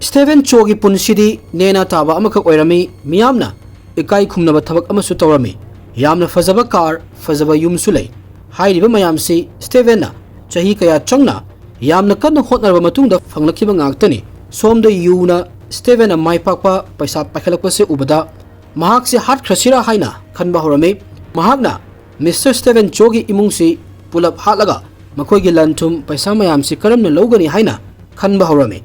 ꯁ꯭ꯇꯦꯐꯦꯟ ꯆꯣꯒꯤ ꯄꯨꯟꯁꯤꯗꯤ ꯅꯦꯅꯥ ꯇꯥꯕ ꯑꯃꯈꯛ ꯑꯣꯏꯔꯝꯃꯤ꯫ ꯃꯤꯌꯥꯝꯅ ꯏꯀꯥꯏ ꯈꯨꯝꯅꯕ ꯊꯕꯛ ꯑꯃꯁꯨ ꯇꯧꯔꯝꯃꯤ꯫ ꯌꯥꯝꯅ ꯐꯖꯕ ꯀꯥꯔ, ꯐꯖꯕ ꯌꯨꯝꯁꯨ ꯂꯩ꯫ ꯍꯥꯏꯔꯤꯕ ꯃꯌꯥꯝꯁꯤ ꯁ꯭ꯇꯦꯐꯦꯟꯅ ꯆꯍꯤ ꯀꯌꯥ ꯆꯪꯅ ꯌꯥꯝꯅ ꯀꯟꯅ ꯍꯣꯠꯅꯔꯕ ꯃꯇꯨꯡꯗ ꯐꯪꯂꯛꯈꯤꯕ ꯉꯥꯛꯇꯅꯤ꯫ ꯁꯣꯝꯗ ꯌꯨꯅ ꯁ꯭ꯇꯦꯐꯦꯟꯅ ꯃꯥꯏ ꯄꯥꯛꯄ ꯄꯩꯁꯥ ꯄꯥꯏꯈꯠꯂꯛꯄꯁꯦ ꯎꯕꯗ ꯃꯍꯥꯛꯁꯦ ꯍꯥꯠꯈ꯭ꯔꯁꯤꯔꯥ ꯍꯥꯏꯅ ꯈꯟꯕ ꯍꯧꯔꯝꯃꯤ꯫ ꯃꯍꯥꯛꯅ ꯃꯤꯁꯇꯔ ꯁ꯭ꯇꯦꯐꯦꯟ ꯆꯣꯒꯤ ꯏꯃꯨꯡꯁꯤ ꯄꯨꯂꯞ ꯍꯥꯠꯂꯒ ꯃꯈꯣꯏꯒꯤ ꯂꯟ ꯊꯨꯝ ꯄꯩꯁꯥ ꯃꯌꯥꯝꯁꯤ ꯀꯔꯝꯅ ꯂꯧꯒꯅꯤ ꯍꯥꯏꯅ ꯈꯟꯕ ꯍꯧꯔꯝꯃꯤ꯫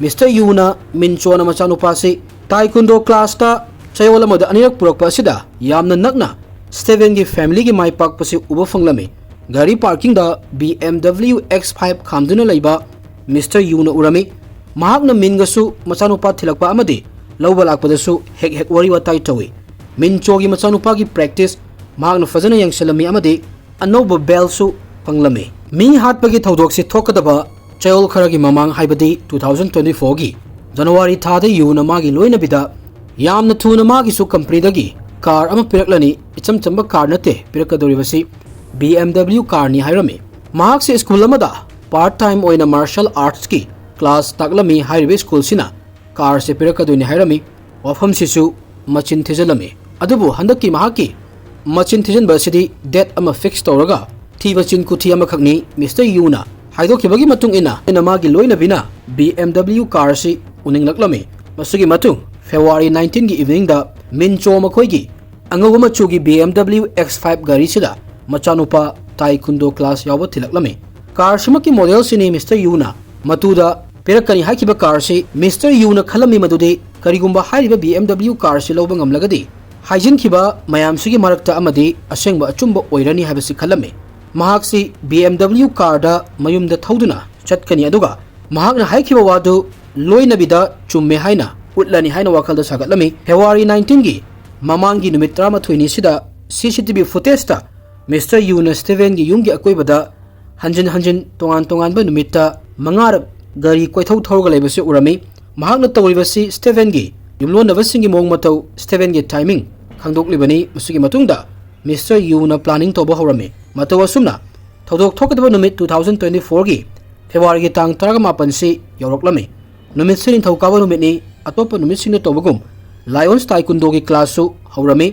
ꯃꯤꯁꯇꯔ ꯌꯨꯅ ꯃꯤꯟꯆꯣꯅ ꯃꯆꯥꯅꯨꯄꯥꯁꯤ ꯇꯥꯏꯀꯨꯟꯗꯣ ꯀ꯭ꯂꯥꯁꯇ ꯆꯌꯣꯜ ꯑꯃꯗ ꯑꯅꯤꯔꯛ ꯄꯨꯔꯛꯄ ꯑꯁꯤꯗ ꯌꯥꯝꯅ ꯅꯛꯅ ꯁ꯭ꯇꯦꯐꯦꯟꯒꯤ ꯐꯦꯃꯤꯂꯤꯒꯤ ꯃꯥꯏ ꯄꯥꯛꯄꯁꯤ ꯎꯕ ꯐꯪꯂꯝꯃꯤ꯫ ꯒꯥꯔꯤ ꯄꯥꯔꯀꯤꯡꯗ B M W X five ꯈꯥꯝꯗꯨꯅ ꯂꯩꯕ ꯃꯤꯁꯇꯔ ꯌꯨꯅ ꯎꯔꯝꯃꯤ꯫ ꯃꯍꯥꯛꯅ ꯃꯤꯟꯒꯁꯨ ꯃꯆꯥꯅꯨꯄꯥ ꯊꯤꯜꯂꯛꯄ ꯑꯃꯗꯤ ꯂꯧꯕ ꯂꯥꯛꯄꯗꯁꯨ ꯍꯦꯛ ꯍꯦꯛ ꯋꯥꯔꯤ ꯋꯥꯇꯥꯏ ꯇꯧꯏ꯫ ꯃꯤꯟꯆꯣꯒꯤ ꯃꯆꯥꯅꯨꯄꯥꯒꯤ ꯄ꯭ꯔꯦꯛꯇꯤꯁ ꯃꯍꯥꯛꯅ ꯐꯖꯅ ꯌꯦꯡꯁꯤꯜꯂꯝꯃꯤ ꯑꯃꯗꯤ ꯑꯅꯧꯕ ꯕꯦꯜꯁꯨ ꯐꯪꯂꯝꯃꯤ꯫ ꯃꯤ ꯍꯥꯠꯄꯒꯤ ꯊꯧꯗꯣꯛꯁꯤ ꯊꯣꯛꯀꯗꯕ ꯆꯌꯣꯜ ꯈꯔꯒꯤ ꯃꯃꯥꯡ, ꯍꯥꯏꯕꯗꯤ ꯇꯨ ꯊꯥꯎꯖꯟ ꯇ꯭ꯋꯦꯟꯇꯤ ꯐꯣꯔꯒꯤ ꯖꯅꯋꯥꯔꯤ ꯊꯥꯗ ꯌꯨꯅ ꯃꯥꯒꯤ ꯂꯣꯏꯅꯕꯤꯗ ꯌꯥꯝꯅ ꯊꯨꯅ ꯃꯥꯒꯤꯁꯨ ꯀꯝꯄꯅꯤꯗꯒꯤ ꯀꯥꯔ ꯑꯃ ꯄꯤꯔꯛꯂꯅꯤ, ꯏꯆꯝ ꯆꯝꯕ ꯀꯥꯔ ꯅꯠꯇꯦ ꯄꯤꯔꯛꯀꯗꯧꯔꯤꯕꯁꯤ, ꯕꯤ ꯑꯦꯝ ꯗꯕ꯭ꯂꯤꯎ ꯀꯥꯔꯅꯤ ꯍꯥꯏꯔꯝꯃꯤ꯫ ꯃꯍꯥꯛꯁꯤ ꯁ꯭ꯀꯨꯜ ꯑꯃꯗ ꯄꯥꯔꯠ ꯇꯥꯏꯝ ꯑꯣꯏꯅ ꯃꯥꯔꯁꯦꯜ ꯑꯥꯔꯠꯁꯀꯤ ꯀ꯭ꯂꯥꯁ ꯇꯥꯛꯂꯝꯃꯤ꯫ ꯍꯥꯏꯔꯤꯕ ꯁ꯭ꯀꯨꯜꯁꯤꯅ ꯀꯥꯔꯁꯦ ꯄꯤꯔꯛꯀꯗꯣꯏꯅꯤ ꯍꯥꯏꯔꯝꯃꯤ꯫ ꯋꯥꯐꯝꯁꯤꯁꯨ ꯃꯆꯤꯟ ꯊꯤꯖꯤꯜꯂꯝꯃꯤ꯫ ꯑꯗꯨꯕꯨ ꯍꯟꯗꯛꯀꯤ ꯃꯍꯥꯛꯀꯤ ꯃꯆꯤꯟ ꯊꯤꯖꯤꯟꯕ ꯑꯁꯤꯗꯤ ꯗꯦꯠ ꯑꯃ ꯐꯤꯛꯁ ꯇꯧꯔꯒ ꯊꯤꯕ ꯆꯤꯟ ꯈꯨꯊꯤ ꯑꯃꯈꯛꯅꯤ꯫ ꯃꯤꯁꯇꯔ ꯌꯨꯅ ꯍꯥꯏꯗꯣꯛꯈꯤꯕꯒꯤ ꯃꯇꯨꯡ ꯏꯟꯅ, ꯑꯩꯅ ꯃꯥꯒꯤ ꯂꯣꯏꯅꯕꯤꯅ ꯕꯤ ꯑꯦꯝ ꯗꯕ꯭ꯂꯤꯎ ꯀꯥꯔ ꯑꯁꯤ ꯎꯅꯤꯡꯂꯛꯂꯝꯃꯤ꯫ ꯃꯁꯤꯒꯤ ꯃꯇꯨꯡ ꯐꯦꯕ꯭ꯔꯨꯋꯥꯔꯤ ꯅꯥꯏꯟꯇꯤꯟꯒꯤ ꯏꯚꯤꯅꯤꯡꯗ ꯃꯤꯟꯆꯣ ꯃꯈꯣꯏꯒꯤ ꯑꯉꯧꯕ ꯃꯆꯨꯒꯤ B M W X five ꯒꯥꯔꯤꯁꯤꯗ ꯃꯆꯥꯅꯨꯄꯥ ꯇꯥꯏꯀꯨꯟꯗꯣ ꯀ꯭ꯂꯥꯁ ꯌꯥꯎꯕ ꯊꯤꯜꯂꯛꯂꯝꯃꯤ꯫ ꯀꯥꯔꯁꯤꯃꯛꯀꯤ ꯃꯣꯗꯦꯜꯁꯤꯅꯤ ꯃꯤꯁꯇꯔ ꯌꯨꯅ ꯃꯇꯨꯗ ꯄꯤꯔꯛꯀꯅꯤ ꯍꯥꯏꯈꯤꯕ ꯀꯥꯔꯁꯤ꯫ ꯃꯤꯁꯇꯔ ꯌꯨꯅ ꯈꯜꯂꯝꯃꯤ ꯃꯗꯨꯗꯤ ꯀꯔꯤꯒꯨꯝꯕ ꯍꯥꯏꯔꯤꯕ ꯕꯤ ꯑꯦꯝ ꯗꯕ꯭ꯂꯤꯎ ꯀꯥꯔꯁꯤ ꯂꯧꯕ ꯉꯝꯂꯒꯗꯤ ꯍꯥꯏꯖꯤꯟꯈꯤꯕ ꯃꯌꯥꯝꯁꯤꯒꯤ ꯃꯔꯛꯇ ꯑꯃꯗꯤ ꯑꯁꯦꯡꯕ ꯑꯆꯨꯝꯕ ꯑꯣꯏꯔꯅꯤ ꯍꯥꯏꯕꯁꯤ ꯈꯜꯂꯝꯃꯤ꯫ ꯃꯍꯥꯛꯁꯤ ꯕꯤ ꯑꯦꯝ ꯗꯕ꯭ꯂꯤꯎ ꯀꯥꯔꯗ ꯃꯌꯨꯝꯗ ꯊꯧꯗꯨꯅ ꯆꯠꯀꯅꯤ, ꯑꯗꯨꯒ ꯃꯍꯥꯛꯅ ꯍꯥꯏꯈꯤꯕ ꯋꯥꯗꯨ ꯂꯣꯏꯅꯕꯤꯗ ꯆꯨꯝꯃꯦ ꯍꯥꯏꯅ ꯎꯠꯂꯅꯤ ꯍꯥꯏꯅ ꯋꯥꯈꯜꯗ ꯁꯥꯒꯠꯂꯝꯃꯤ꯫ ꯐꯦꯕ꯭ꯔꯨꯋꯥꯔꯤ ꯅꯥꯏꯟꯇꯤꯟꯒꯤ ꯃꯃꯥꯡꯒꯤ ꯅꯨꯃꯤꯠ ꯇꯔꯥꯃꯥꯊꯣꯏꯅꯤꯁꯤꯗ ꯁꯤ ꯁꯤ ꯇꯤ ꯚꯤ ꯐꯨꯇꯦꯖꯇ ꯃꯤꯁꯇꯔ ꯌꯨꯅ ꯁ꯭ꯇꯦꯚꯦꯟꯒꯤ ꯌꯨꯝꯒꯤ ꯑꯀꯣꯏꯕꯗ ꯍꯟꯖꯤꯟ ꯍꯟꯖꯤꯟ ꯇꯣꯉꯥꯟ ꯇꯣꯉꯥꯟꯕ ꯅꯨꯃꯤꯠꯇ ꯃꯉꯥꯔꯛ ꯒꯥꯔꯤ ꯀꯣꯏꯊꯧ ꯊꯧꯔꯒ ꯂꯩꯕꯁꯤ ꯎꯔꯝꯃꯤ꯫ ꯃꯍꯥꯛꯅ ꯇꯧꯔꯤꯕꯁꯤ ꯁ꯭ꯇꯦꯚꯦꯟꯒꯤ ꯌꯨꯝꯂꯣꯟꯅꯕꯁꯤꯡꯒꯤ ꯃꯑꯣꯡ ꯃꯇꯧ, ꯁ꯭ꯇꯦꯚꯦꯟꯒꯤ ꯇꯥꯏꯃꯤꯡ ꯈꯪꯗꯣꯛꯂꯤꯕꯅꯤ꯫ ꯃꯁꯤꯒꯤ ꯃꯇꯨꯡꯗ ꯃꯤꯁꯇꯔ ꯌꯨꯅ ꯄ꯭ꯂꯥꯅꯤꯡ ꯇꯧꯕ ꯍꯧꯔꯝꯃꯤ꯫ ꯃꯇꯧ ꯑꯁꯨꯝꯅ ꯊꯧꯗꯣꯛ ꯊꯣꯛꯀꯗꯕ ꯅꯨꯃꯤꯠ two thousand twenty fourꯒꯤ ꯐꯦꯕ꯭ꯔꯨꯋꯥꯔꯤꯒꯤ ꯇꯥꯡ ꯇꯔꯥꯃꯥꯄꯟꯁꯤ ꯌꯧꯔꯛꯂꯝꯃꯤ꯫ ꯅꯨꯃꯤꯠꯁꯤ ꯅꯤꯡꯊꯧꯀꯥꯕ ꯅꯨꯃꯤꯠꯅꯤ꯫ ꯑꯇꯣꯞꯄ ꯅꯨꯃꯤꯠꯁꯤꯡꯗ ꯇꯧꯕꯒꯨꯝ ꯂꯥꯏꯑꯣꯟꯁ ꯇꯥꯏꯀꯨꯟꯗꯣꯒꯤ ꯀ꯭ꯂꯥꯁꯁꯨ ꯍꯧꯔꯝꯃꯤ꯫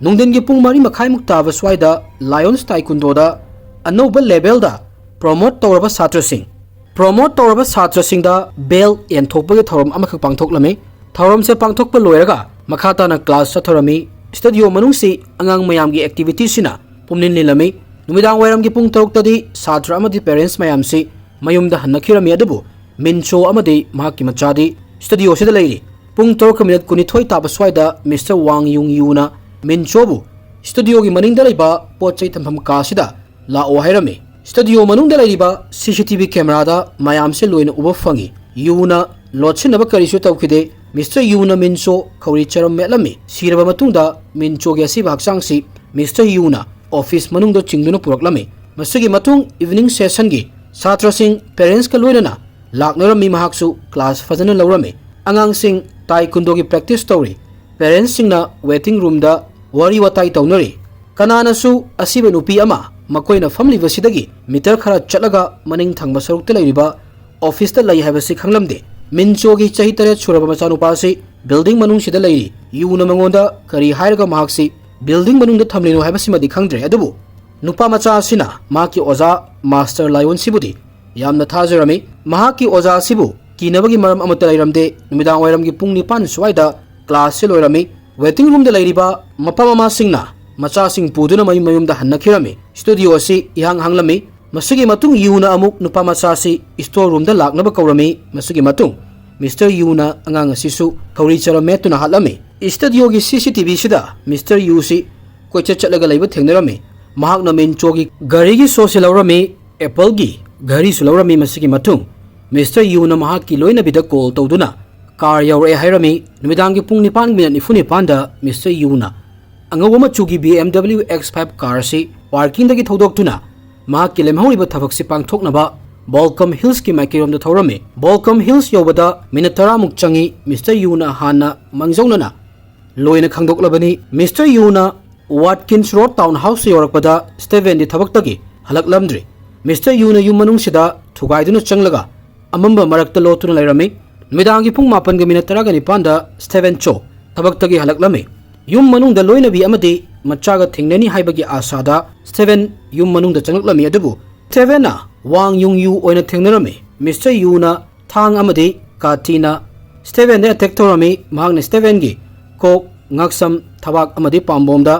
ꯅꯨꯡꯊꯤꯟꯒꯤ ꯄꯨꯡ ꯃꯔꯤ ꯃꯈꯥꯏꯃꯨꯛ ꯇꯥꯕ ꯁ꯭ꯋꯥꯏꯗ ꯂꯥꯏꯑꯣꯟꯁ ꯇꯥꯏꯀꯨꯟꯗꯣꯗ ꯑꯅꯧꯕ ꯂꯦꯚꯦꯜꯗ ꯄ꯭ꯔꯣꯃꯣꯠ ꯇꯧꯔꯕ ꯁꯥꯇ꯭ꯔꯁꯤꯡ, ꯄ꯭ꯔꯣꯃꯣꯠ ꯇꯧꯔꯕ ꯁꯥꯇ꯭ꯔꯁꯤꯡꯗ ꯕꯦꯜ ꯌꯦꯟꯊꯣꯛꯄꯒꯤ ꯊꯧꯔꯝ ꯑꯃꯈꯛ ꯄꯥꯡꯊꯣꯛꯂꯝꯃꯤ꯫ ꯊꯧꯔꯝꯁꯦ ꯄꯥꯡꯊꯣꯛꯄ ꯂꯣꯏꯔꯒ ꯃꯈꯥ ꯇꯥꯅ ꯀ꯭ꯂꯥꯁ ꯆꯠꯊꯔꯝꯃꯤ꯫ ꯁ꯭ꯇꯨꯗꯤꯑꯣ ꯃꯅꯨꯡꯁꯤ ꯑꯉꯥꯡ ꯃꯌꯥꯝꯒꯤ ꯑꯦꯛꯇꯤꯚꯤꯇꯤꯁꯤꯅ ꯄꯨꯝꯅꯤꯟ ꯅꯤꯜꯂꯝꯃꯤ꯫ ꯅꯨꯃꯤꯗꯥꯡ ꯋꯥꯏꯔꯝꯒꯤ ꯄꯨꯡ ꯇꯔꯨꯛꯇꯗꯤ ꯁꯥꯇ꯭ꯔ ꯑꯃꯗꯤ ꯄꯦꯔꯦꯟꯁ ꯃꯌꯥꯝꯁꯤ ꯃꯌꯨꯝꯗ ꯍꯟꯅꯈꯤꯔꯝꯃꯤ꯫ ꯑꯗꯨꯕꯨ ꯃꯤꯟꯆꯣ ꯑꯃꯗꯤ ꯃꯍꯥꯛꯀꯤ ꯃꯆꯥꯗꯤ ꯁ꯭ꯇꯨꯗꯤꯑꯣꯁꯤꯗ ꯂꯩꯔꯤ꯫ ꯄꯨꯡ ꯇꯔꯨꯛꯀ ꯃꯤꯅꯠ ꯀꯨꯟꯅꯤꯊꯣꯏ ꯇꯥꯕ ꯁ꯭ꯋꯥꯏꯗ ꯃꯤꯁꯇꯔ ꯋꯥꯡ ꯌꯨꯡ ꯌꯨꯅ ꯃꯤꯟꯆꯣꯕꯨ ꯁ꯭ꯇꯨꯗꯤꯑꯣꯒꯤ ꯃꯅꯤꯡꯗ ꯂꯩꯕ ꯄꯣꯠ ꯆꯩ ꯊꯝꯐꯝ ꯀꯥꯁꯤꯗ ꯂꯥꯛꯑꯣ ꯍꯥꯏꯔꯝꯃꯤ꯫ ꯁ꯭ꯇꯨꯗꯤꯑꯣ ꯃꯅꯨꯡꯗ ꯂꯩꯔꯤꯕ ꯁꯤ ꯁꯤ ꯇꯤ ꯚꯤ ꯀꯦꯃꯦꯔꯥꯗ ꯃꯌꯥꯝꯁꯦ ꯂꯣꯏꯅ ꯎꯕ ꯐꯪꯉꯤ꯫ ꯌꯨꯅ ꯂꯣꯠꯁꯤꯟꯅꯕ ꯀꯔꯤꯁꯨ ꯇꯧꯈꯤꯗꯦ꯫ ꯃꯤꯁꯇꯔ ꯌꯨꯅ ꯃꯤꯟꯆꯣ ꯈꯧꯔꯤ ꯆꯔꯝ ꯃꯦꯠꯂꯝꯃꯤ꯫ ꯁꯤꯔꯕ ꯃꯇꯨꯡꯗ ꯃꯤꯟꯆꯣꯒꯤ ꯑꯁꯤꯕ ꯍꯛꯆꯥꯡꯁꯤ ꯃꯤꯁꯇꯔ ꯌꯨꯅ ꯑꯣꯐꯤꯁ ꯃꯅꯨꯡꯗ ꯆꯤꯡꯗꯨꯅ ꯄꯨꯔꯛꯂꯝꯃꯤ꯫ ꯃꯁꯤꯒꯤ ꯃꯇꯨꯡ ꯏꯚꯤꯅꯤꯡ ꯁꯦꯁꯟꯒꯤ ꯁꯥꯇ꯭ꯔꯁꯤꯡ ꯄꯦꯔꯦꯟꯁꯀ ꯂꯣꯏꯅꯅ ꯂꯥꯛꯅꯔꯝꯃꯤ꯫ ꯃꯍꯥꯛꯁꯨ ꯀ꯭ꯂꯥꯁ ꯐꯖꯅ ꯂꯧꯔꯝꯃꯤ꯫ ꯑꯉꯥꯡꯁꯤꯡ ꯇꯥꯏꯀꯨꯟꯗꯣꯒꯤ ꯄ꯭ꯔꯦꯛꯇꯤꯁ ꯇꯧꯔꯤ꯫ ꯄꯦꯔꯦꯟꯁꯁꯤꯡꯅ ꯋꯦꯇꯤꯡ ꯔꯨꯝꯗ ꯋꯥꯔꯤ ꯋꯥꯇꯥꯏ ꯇꯧꯅꯔꯤ꯫ ꯀꯅꯥꯅꯁꯨ ꯑꯁꯤꯕ ꯅꯨꯄꯤ ꯑꯃ ꯃꯈꯣꯏꯅ ꯐꯝꯂꯤꯕꯁꯤꯗꯒꯤ ꯃꯤꯇꯔ ꯈꯔ ꯆꯠꯂꯒ ꯃꯅꯤꯡ ꯊꯪꯕ ꯁꯔꯨꯛꯇ ꯂꯩꯔꯤꯕ ꯑꯣꯐꯤꯁꯇ ꯂꯩ ꯍꯥꯏꯕꯁꯤ ꯈꯪꯂꯝꯗꯦ꯫ ꯃꯤꯟꯆꯣꯒꯤ ꯆꯍꯤ ꯇꯔꯦꯠ ꯁꯨꯔꯕ ꯃꯆꯥꯅꯨꯄꯥ ꯑꯁꯤ ꯕꯤꯜꯗꯤꯡ ꯃꯅꯨꯡꯁꯤꯗ ꯂꯩꯔꯤ꯫ ꯌꯨꯅ ꯃꯉꯣꯟꯗ ꯀꯔꯤ ꯍꯥꯏꯔꯒ ꯃꯍꯥꯛꯁꯤ ꯕꯤꯜꯗꯤꯡ ꯃꯅꯨꯡꯗ ꯊꯝꯂꯤꯅꯣ ꯍꯥꯏꯕꯁꯤꯃꯗꯤ ꯈꯪꯗ꯭ꯔꯦ꯫ ꯑꯗꯨꯕꯨ ꯅꯨꯄꯥ ꯃꯆꯥ ꯑꯁꯤꯅ ꯃꯍꯥꯛꯀꯤ ꯑꯣꯖꯥ ꯃꯥꯁꯇꯔ ꯂꯥꯏꯑꯣꯟꯁꯤꯕꯨꯗꯤ ꯌꯥꯝꯅ ꯊꯥꯖꯔꯝꯃꯤ꯫ ꯃꯍꯥꯛꯀꯤ ꯑꯣꯖꯥ ꯑꯁꯤꯕꯨ ꯀꯤꯅꯕꯒꯤ ꯃꯔꯝ ꯑꯃꯠꯇ ꯂꯩꯔꯝꯗꯦ꯫ ꯅꯨꯃꯤꯗꯥꯡ ꯋꯥꯏꯔꯝꯒꯤ ꯄꯨꯡ ꯅꯤꯄꯥꯟ ꯁ꯭ꯋꯥꯏꯗ ꯀ꯭ꯂꯥꯁꯁꯤ ꯂꯣꯏꯔꯝꯃꯤ꯫ ꯋꯦꯇꯤꯡ ꯔꯨꯝꯗ ꯂꯩꯔꯤꯕ ꯃꯄꯥ ꯃꯃꯥꯁꯤꯡꯅ ꯃꯆꯥꯁꯤꯡ ꯄꯨꯗꯨꯅ ꯃꯌꯨꯝ ꯃꯌꯨꯝꯗ ꯍꯟꯅꯈꯤꯔꯝꯃꯤ꯫ ꯁ꯭ꯇꯨꯗꯤꯑꯣ ꯑꯁꯤ ꯏꯍꯥꯡ ꯍꯥꯡꯂꯝꯃꯤ꯫ ꯃꯁꯤꯒꯤ ꯃꯇꯨꯡ ꯌꯨꯅ ꯑꯃꯨꯛ ꯅꯨꯄꯥ ꯃꯆꯥ ꯑꯁꯤ ꯁ꯭ꯇꯣꯔ ꯔꯨꯝꯗ ꯂꯥꯛꯅꯕ ꯀꯧꯔꯝꯃꯤ꯫ ꯃꯁꯤꯒꯤ ꯃꯇꯨꯡ ꯃꯤꯁꯇꯔ ꯌꯨꯅ ꯑꯉꯥꯡ ꯑꯁꯤꯁꯨ ꯈꯧꯔꯤ ꯆꯔꯝ ꯃꯦꯠꯇꯨꯅ ꯍꯥꯠꯂꯝꯃꯤ꯫ ꯁ꯭ꯇꯨꯗꯤꯑꯣꯒꯤ ꯁꯤ ꯁꯤ ꯇꯤ ꯚꯤꯁꯤꯗ ꯃꯤꯁꯇꯔ ꯌꯨꯁꯤ ꯀꯣꯏꯆꯠ ꯆꯠꯂꯒ ꯂꯩꯕ ꯊꯦꯡꯅꯔꯝꯃꯤ꯫ ꯃꯍꯥꯛꯅ ꯃꯤꯟꯆꯣꯒꯤ ꯒꯥꯔꯤꯒꯤ ꯁꯣꯁꯤ ꯂꯧꯔꯝꯃꯤ, ꯑꯦꯄꯜꯒꯤ ꯘꯔꯤꯁꯨ ꯂꯧꯔꯝꯃꯤ꯫ ꯃꯁꯤꯒꯤ ꯃꯇꯨꯡ ꯃꯤꯁꯇꯔ ꯌꯨꯅ ꯃꯍꯥꯛꯀꯤ ꯂꯣꯏꯅꯕꯤꯗ ꯀꯣꯜ ꯇꯧꯗꯨꯅ ꯀꯥꯔ ꯌꯧꯔꯛꯑꯦ ꯍꯥꯏꯔꯝꯃꯤ꯫ ꯅꯨꯃꯤꯗꯥꯡꯒꯤ ꯄꯨꯡ ꯅꯤꯄꯥꯟ ꯃꯤꯅꯠ ꯅꯤꯐꯨ ꯅꯤꯄꯥꯟꯗ ꯃꯤꯁꯇꯔ ꯌꯨꯅ ꯑꯉꯧꯕ ꯃꯆꯨꯒꯤ B M W X five car ꯑꯁꯤ ꯄꯥꯔꯀꯤꯡꯗꯒꯤ ꯊꯧꯗꯣꯛꯇꯨꯅ ꯃꯍꯥꯛꯀꯤ ꯂꯦꯝꯍꯧꯔꯤꯕ ꯊꯕꯛꯁꯤ ꯄꯥꯡꯊꯣꯛꯅꯕ ꯕꯣꯜꯀꯝ ꯍꯤꯜꯁꯀꯤ ꯃꯥꯏꯀꯩꯔꯣꯝꯗ ꯊꯧꯔꯝꯃꯤ꯫ ꯕꯣꯜꯀꯝ ꯍꯤꯜꯁ ꯌꯧꯕꯗ ꯃꯤꯅꯠ ꯇꯔꯥꯃꯨꯛ ꯆꯪꯏ꯫ ꯃꯤꯁꯇꯔ ꯌꯨꯅ ꯍꯥꯟꯅ ꯃꯥꯡꯖꯧꯅꯅ ꯂꯣꯏꯅ ꯈꯪꯗꯣꯛꯂꯕꯅꯤ꯫ ꯃꯤꯁꯇꯔ ꯌꯨꯅ ꯋꯥꯠꯀꯤꯟꯁ ꯔꯣꯗ ꯇꯥꯎꯟ ꯍꯥꯎꯁꯇ ꯌꯧꯔꯛꯄꯗ ꯁ꯭ꯇꯦꯚꯦꯟꯗꯤ ꯊꯕꯛꯇꯒꯤ ꯍꯜꯂꯛꯂꯝꯗ꯭ꯔꯤ꯫ ꯃꯤꯁꯇꯔ ꯌꯨꯅ ꯌꯨꯝ ꯃꯅꯨꯡꯁꯤꯗ ꯊꯨꯒꯥꯏꯗꯨꯅ ꯆꯪꯂꯒ ꯑꯃꯝꯕ ꯃꯔꯛꯇ ꯂꯣꯠꯇꯨꯅ ꯂꯩꯔꯝꯃꯤ꯫ ꯅꯨꯃꯤꯗꯥꯡꯒꯤ ꯄꯨꯡ ꯃꯥꯄꯟꯒ ꯃꯤꯅꯠ ꯇꯔꯥꯒ ꯅꯤꯄꯥꯟꯗ ꯁ꯭ꯇꯦꯚꯦꯟ ꯆꯣ ꯊꯕꯛꯇꯒꯤ ꯍꯜꯂꯛꯂꯝꯃꯤ꯫ ꯌꯨꯝ ꯃꯅꯨꯡꯗ ꯂꯣꯏꯅꯕꯤ ꯑꯃꯗꯤ ꯃꯆꯥꯒ ꯊꯦꯡꯅꯅꯤ ꯍꯥꯏꯕꯒꯤ ꯑꯥꯁꯥꯗ ꯁ꯭ꯇꯦꯚꯦꯟ ꯌꯨꯝ ꯃꯅꯨꯡꯗ ꯆꯪꯂꯛꯂꯝꯃꯤ꯫ ꯑꯗꯨꯕꯨ ꯁ꯭ꯇꯦꯚꯦꯟꯅ ꯋꯥꯡ ꯌꯨꯡ ꯌꯨ ꯑꯣꯏꯅ ꯊꯦꯡꯅꯔꯝꯃꯤ꯫ ꯃꯤꯁꯇꯔ ꯌꯨꯅ ꯊꯥꯡ ꯑꯃꯗꯤ ꯀꯥꯇꯤꯅ ꯁ꯭ꯇꯦꯚꯦꯟꯗ ꯑꯦꯇꯦꯛ ꯇꯧꯔꯝꯃꯤ꯫ ꯃꯍꯥꯛꯅ ꯁ꯭ꯇꯦꯚꯦꯟꯒꯤ ꯀꯣꯛ, ꯉꯛꯁꯝ, ꯊꯕꯥꯛ ꯑꯃꯗꯤ ꯄꯥꯝꯕꯣꯝꯗ